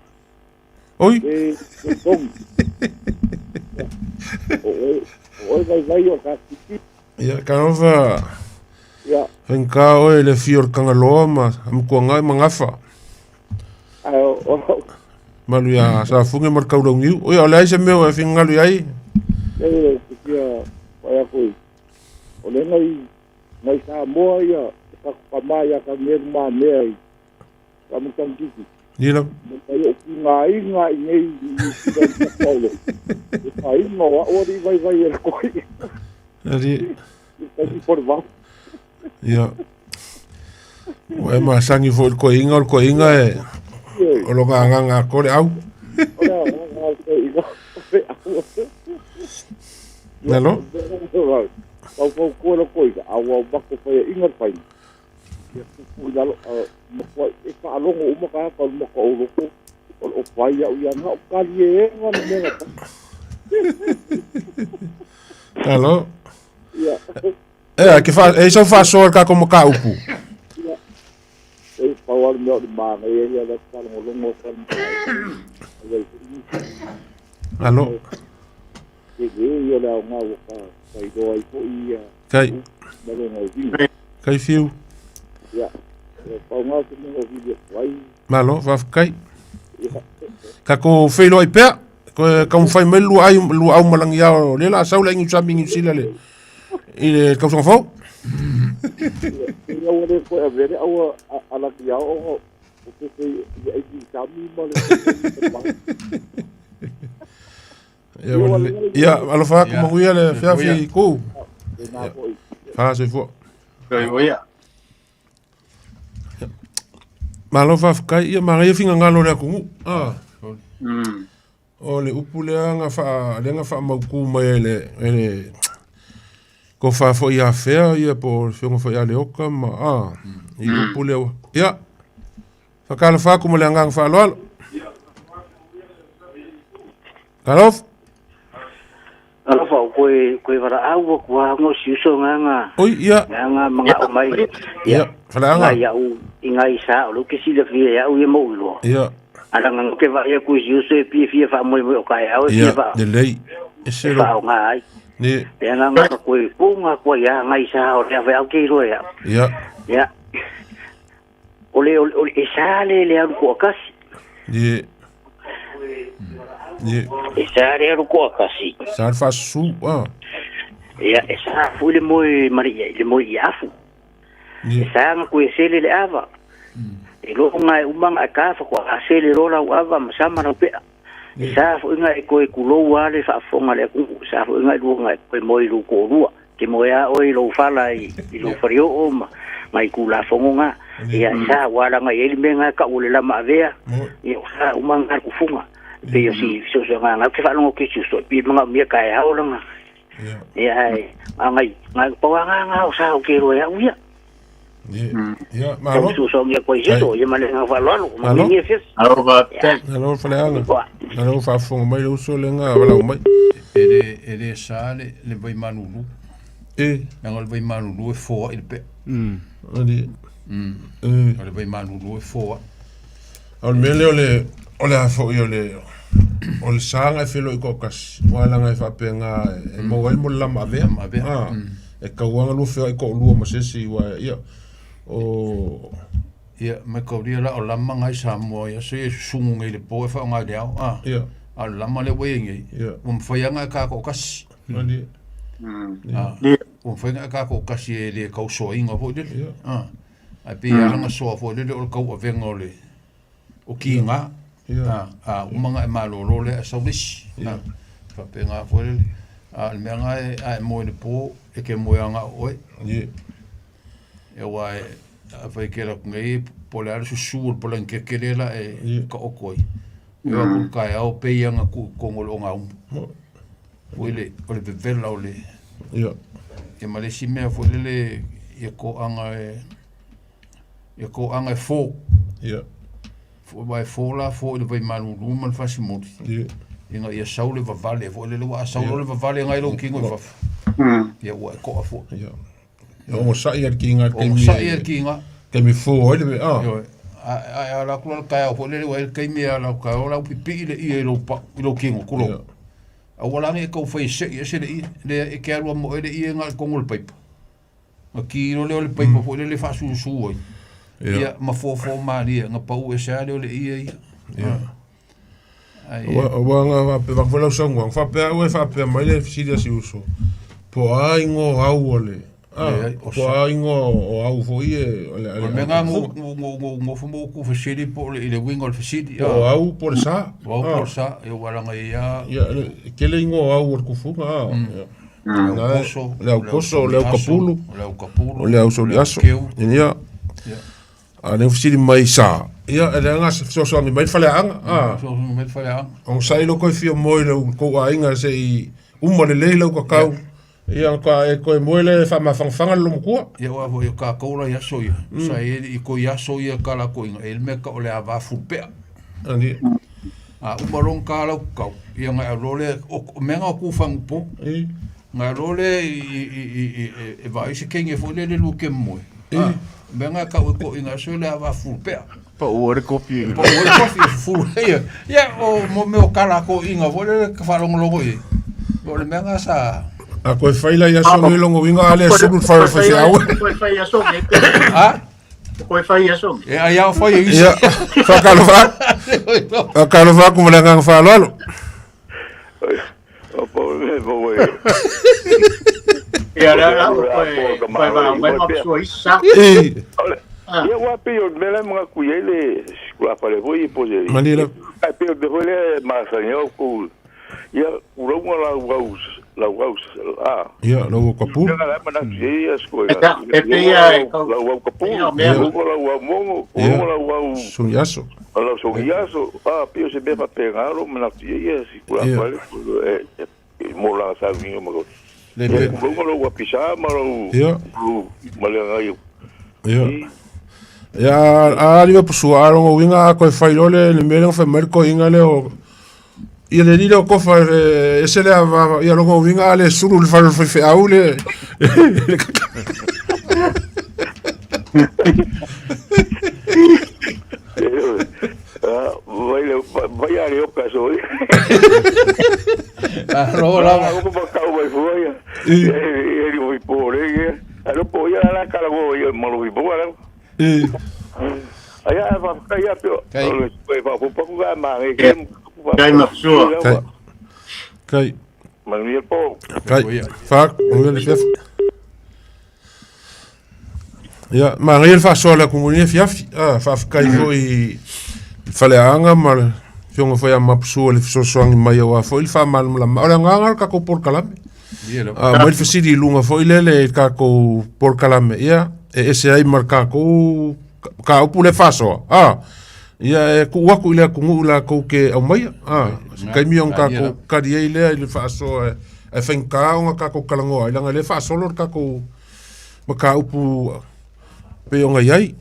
Oi. E togi. O oe, o oe vaivai o ka titi. Ia, talofa. Ia. Faigata oe i le afio o le Tagaloa ma Amituanai ma Gafa. Ae o, o, Malu ia Safune ma le Taulauniu. Oi, o le ai se mea ua e finagalo i ai? E, ou te fia fai atu i, o le nai, nai Samoa ia, te tatou tama ia Tanuelu Mamea i Faamatagitiki. Ia lava. Mai ou kigaina i nei i Niu Sila i le Paulo. E faiga o au alii vaivai e le koi. Alii. I taimi po le vao. Ia. Ua e masani foi i le koiga, o le koiga e o lona agaga atoa le au. O le agaga o le koiga o le au. Malo. Faufautua le koiga, a ua matou faiaina le faiga. Ia tupu i lalo, matuai e faalogo uma tagata o le Maota o Loto, o lo o fai au ia na o taliega le mea na fai. Alo. Ia. E, ke fa, e sau faasoa le tatou mataupu. Ia. E pau lava le mea o le manaia ia le faalogologo o le Alo. Tele ia le aoga ua ka failoa ai foi ia Kai. ma lona uiga. Kai fiu. Ia, e pau nga se mea o vili atu ai. Malo, faafetai. Ia. Tatou feiloai pea. Koe taumafai mai le lua ai lua au malagiao lea la a sau le aiga Sami Niu Sila le i le tausaga fou. Ia ua le toe avea le au a Lagiao ona o fefe i le aiga Sami ma le Ia, ua lelei. Ia, alofa atu manuia le afiafi Ku. Tēnā foi. Fa soifua. Soifua ia. Malo faafetai. Ia manaia finagalo o le atunuu. Ah. O le upu lea na faa, lea na faamautu mai e le, e le tofa foi ia Fea ia po o le afioga foi ia Leota ma ah, i le upu lea. Ia, faatalofa atu ma le agaga faaaloalo. Talofa. Alofa o koe koe valaau atu a ngo si uso nganga. Oi ia. Nganga manga o mai. Ia. Faleaga. Ngai au i ngai sa o lo ke sila fia ia au ia mo iloa. Ia. Ala nganga ke va ia ku si uso e pie fia fa mo mo o kai au e fia fa. Lelei. E se lo. Fa o ngai. Ni. Ia nganga ka koe punga koe ia ngai sa o le ave au ke iloa ia. Ia. Ia. O le, o le, e sa le le alu koakasi. Ie. Ie. E sa le alu koakasi. Sa le faasusu, ah. Ia, e sa foi le moe mari ia, le moe i afu. Ie. E sa nga koe sele le ava. E lo nga e umanga e kafa koa a sele lo lau ava ma sama lau pea. E sa foi nga e koe kulou a le faafofoga le atunuu, e sa foi nga e lua nga e koe moe i lou toalua, ke moe a oe i lou fala i lou faleoo ma ngai Tulafono nga. Ia, e sa ua alaga i ai le mea nga e tau o le lama avea, ia o sa uma nga le kufuga. E pei o si fesoasoaga nga ou te faalogo atu i si uso, e pei e manaomia taeao lana. Ia, ae ngai, ngai, pau lava nga o sa ou te iloa e au ia. Ia, malo. Tau koe i seso, ia ma le agaga faaaloalo. Malo. Manuia fiafi. Malo faafetai. Malo Faleaga. Malo faafofoga mai le uso lea na valaau mai. E le, e le sa le, le vai malulu. E. Leaga o le vai malulu e foai le pea. Ali. E. O le vai malulu e foai. O le mea lea o le, o le a foi o le, o le sa na e feiloai toatasi, aua leaga e faapena e maua ai le mo le lama avea. Lama avea. Ah, e tau lava ona lua feoai toalua ma se isi aua ia, o... Ia, ma e kaulia la o lama ngai Samoa ia se e susugu nei i le po e faaaoga i le ao, a. Ia. A o le lama lea ua i ai nei, Ia. ua mafai lava ona e katoatasi. Malie. A, Ia. ua mafai ona e katoatasi e le tau soaina foi lele. Ia. A, ae pei e ala ona soa foi lele o le tauavega o le o kiga. Ia. A, a uma ona e malolo lea ae sau le isi. Ia. A, faapena foi lele. A o le mea lena e, a e moe i le po, e te moe lava na o oe. Ia. Aua e, afai e te alu atu nei, po o le a le susu o le palanikeke lea la e Ia. taoto ai. E oo atu i le taeao pei lava ona tuu i totonu o le ogaumu. Foi le, o le vevela o le... Ia. Ia ma le isi mea foi lele, ia toaga e, ia toaga e fo. Ia. Aua e fo la, fo i le vaimalulu ma le fasimoli. Ia. Ina ia sau le vavale foi lele, aua a sau loa le vavale nai lou tino i fafo. Ia ua e toa foi. Ia. E ogasai lava le kiga i le taimi. Ogasai lava le kiga. Taimi fo ai le mea. Ah. Ioe. Ae ala atu la le taeao foi lele, ua i ai le taimi e ala atu taeao la ua pipii le ie i lou pau, i lou tino, tulou. Ia. Aua la ne i tau fai e sei ese le ie, lea e te alu a moe le ie na i totonu o le paipa. Na ki loa lea o le paipa foi lele e faasusu ai. Ia. Ia, ma fofo malie, na pau ese lava lea o le ie ia. Ia. Ai, Aua, aua na faapea, faapea foi lau saunoaga, faapea au e faapea mai le fesili a si uso, po o a igoa au o le, Leai, o Po a ingoa o au foi e o le O le mea lena na nofo ma ou fesili po o le i le uiga o le fesili. Po o au po o le sa. O au po o le sa, ia aua leaga e i ai lava. Ia, e tele ingoa o au o le tufuga, a. Le au poso, le au poso, le au kapulu, o le au kapulu, o le au soliaso. Ia. A lea ua fesili mai sa, ia e leaga se fesoasoani mai le faleaanga. A. Fesoasoani mai le faleaanga. Onosai lou koe fia moe i lau tou aiga se i uma lelei lau kakau. Ia ona e toe moe lea e faamafanafana le loomatua. Ia aua foi o tatou la i aso ia, sa i ai i toi aso ia kalakoiga, e i ai le mea e tau o le ava fulupea. Ani. A uma loa ona ta lau kakau, ia ona e alu loa lea, o mea na o tu fagupo. Ona e alu loa lea i e vaai se teine foi lele lua te moe. A, o mea na e tau e toeaiina aso le ava fulupea. Pau ai le kofi. Pau ai le kofi e fufulu ai ia. Ia, o mo mea o kala a toeaiina foi lele e faalogologo i ai. O le mea na sa... A koe fai la i aso nei longa uiga a le sulu le fale o faifeau. Koe fai aso nei. A? Koe fai aso nei. E ai ao fai e isi. Ia, whakalofa atu. Whakalofa atu ma le agaga faaaloalo. Ia la la koe koe va mai ma sua isa. Ia ua pei o le mea la e manatu i ai le sikulafale foi i po se Malie lava. Ae pei o le mea foi lea e masani ai outou ia tulaga lau au lau au a. Ia lau au kapulu. Mea la e manatu i ai ia sikoe. E pei ia lau au kapulu, lau au mogo, lau au Sogi aso. Lau sogi aso, a pei o se mea faapena lou manatu i ai ia sikulafale e mo lana sauniga ma Ia tulaga lou apisa ma lou ma le agai. Ia. Ia a ali pasua a longa uiga a koe fai loa le le mea lea na fai mai le toeaina lea o ia le alii lea o Tofa e ese le ava ia longa uiga a le sulu i le fale o le faifeau le Vai le vai a le oka so. Alo lava. Ko pa kau mai fua ia. E ri oi po re ia. Alo po ia la kala go ia malo i po ala. Ai a fa ka ia pio. Kai fa po ku ga ma nge ke. Kai ma sua. Kai. Kai. Manuia po. Kai. Fa, manuia le fiafi. Ia, manaia le faasoa a le atunuu i lenei afiafi. Ah, faafetai foi i le faleaanga ma le afioga foi ia Mapusua i le fesoasoani mai aua foi le faamalamalama. O le agaga o le tatou polokalame. Ah, mai le fesili i luga foi lele i le tatou polokalame, ia, e ese ai ma le tatou mataupu lea e faasoa. Ah, ia e tuu atu i le atunuu latou te aumaia. Ah, se taimi ona tatou tali ai lea i le faasoa e faigata ona tatou talanoa ai, leaga o lea e faasolo le tatou mataupu pei ona i ai.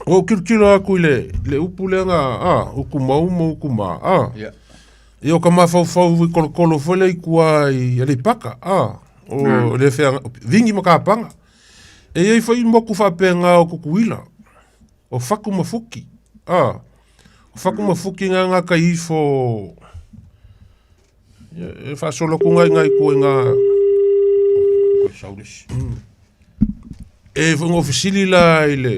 Ua ou tilotilo atu i le, le upu lea na, a, utu mau ma utu ma, a. Yeah. Ia o ka mafaufau i kolokolo foi lea i tua i Aleipata, a, o le feaga, vingi ma kapaga. E i ai foi motu faapena o Tutuila, o Fatu ma Fuki, a. O Fatu ma Fuki nga nga kai ifo, Ia, e faasolo atu ngai ngai tua i ngā... Koe saulesi. E foi ngō fesili la i le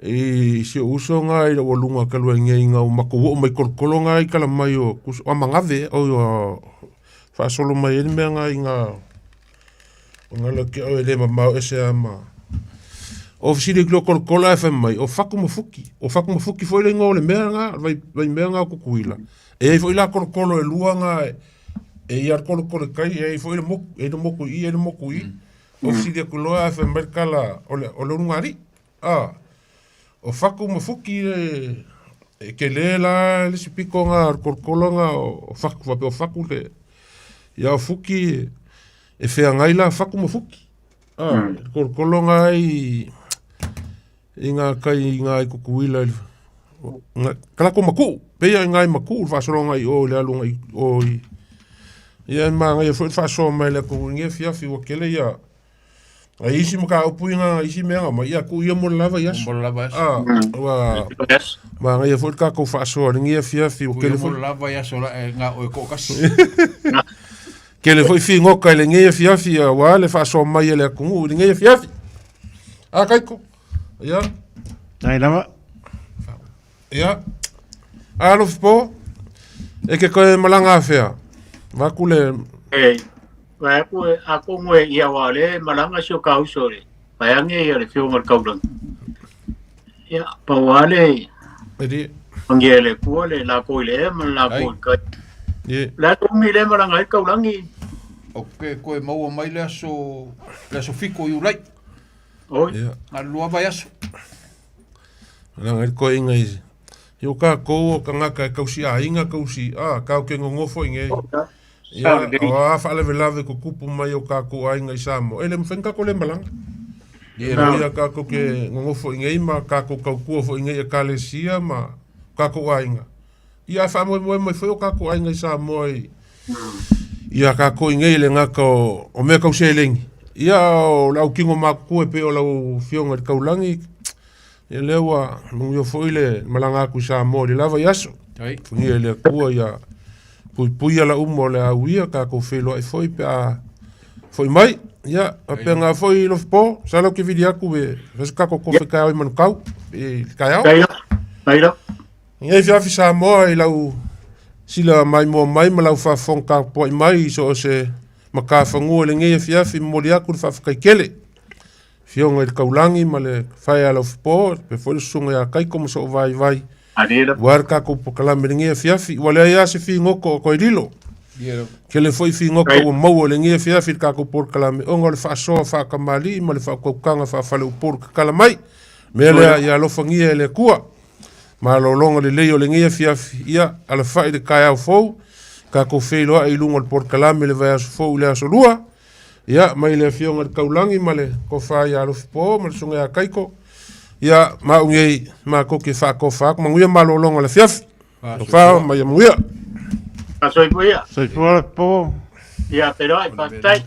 i si o uso ngā i la ua lunga ka lua ngia i ngā o makou oo mai kolokolo ngā i kala mai o kus o amangave o o faasolo mai ai le mea ngā i ngā o ngā la ke o e le mamao ese a ma o fesili ki lo kolokolo ae fai mai o Fatu ma Fuki o Fatu ma Fuki foi le ingoa o le mea ngā vai vai mea ngā o Tutuila. E ai foi la kolokolo e lua ngā e ia le kolokolo i kai, e ai foi le moku, e ai le moku i i, e ai le moku i i. O fesili atu loa ae fai mai le tala o le, o le ulugalii. A, o Fatu ma Fuki e, e tele la le isi pito ngā o le kolokolo ngā o Fatu, faapea o Fatu le, ia o Fuki e feagai la Fatu ma Fuki. A, le kolokolo ngā i, I ngā kai i ngā i Kukuila i le, ka lako makuu, pei i ngā i makuu le faasologa i o i le alu i o i, ia e māngaia foi le faasoa mai le atunuu i lenei afiafi ua tele ia, a isi mataupu i ngā isi mea nga mai, ia tuu ia mo le lava i aso. Mo le lava i aso. A, ua māngaia foi le tatou faasoa i lenei afiafi ua Tuu ia tele mo foi. le lava i aso la e ngā oe toatasi. Tele foi figota i lenei afiafi aua le faasoa mai a le atunuu i lenei afiafi. A Kaiko. Ia. Ai lava. Ia. Alofa po. E ke koe malaga afea. Vaku le E. Vaai atu e atonu e ia aua o lea e malaga si o ta uso i le vaeane ia le Afioga i le Taulagi. Ia, pau lava le manuia e le Atua le latou i le ea ma le latou i le tai. O le a le umi lea e malaga ai le Taulagi? Ok, toe maua mai le aso, le aso 7 o Iulai. Oi. Na o le lua vaiaso. Malaga ai le toeaina i i o tatou o tagata e tausi aiga tausi a tatou te nonofo i inei. Ia, o a faalavelave tutupu mai o tatou aiga i Samoa, e le mafai ona tatou le malaga. E moi lava tatou te nonofo i inei ma tatou tautua foi i inei i Ekalesia ma tatou aiga. Ia ae faamoemoe mai foi o tatou aiga i Samoa i ia tatou i inei e le gata o mea tau seleni, ia o le autino matutua e pei o lau Afioga i le Taulagi, Ia lea ua manuia foi le malaga atu i Samoa i le la vaiaso. Manuia i le Atua ia puipui ala uma o le a uia, tatou feiloai foi pe a foi mai. Ia, faapena foi Lofipo, masalo ou te vili atu e fai se tatou kofe taeao i Manukau i le taeao. Lenei afiafi Samoa i lau sila maimoa mai ma lau faafofoga tapuai mai i so o se matafanua i lenei afiafi, momoli atu le faafetai tele. Afioga i le Taulagi ma le Fae a Laufipo, faapea foi le Susuga ia Kaiko ma sou vaivai, aua le tatou polokalame i lenei afiafi. Ua leai lava se figota o toe lilo. Tele foi figota ua maua i lenei afiafi i le tatou polokalame ona o le faasoa faatamalii ma le faautautaga faafaleupolu tatala mai. O le mea lea, ia alofagia e le Atua malologa lelei o lenei afiafi, ia alafai i le taeao fou, tatou feiloai i luga o le polokalame i le vaiaso fou i le aso Lua. Ia, mai le Afioga i le Taulagi ma le Tofa ia Alofipo ma le Susuga ia Kaiko, ia, ma au nei, matou te faatofa atu, manuia malologa o le afiafi. Tofa ma ia manuia. Soifua ia. Soifua Alofipo. Ia, feiloai, faafetai.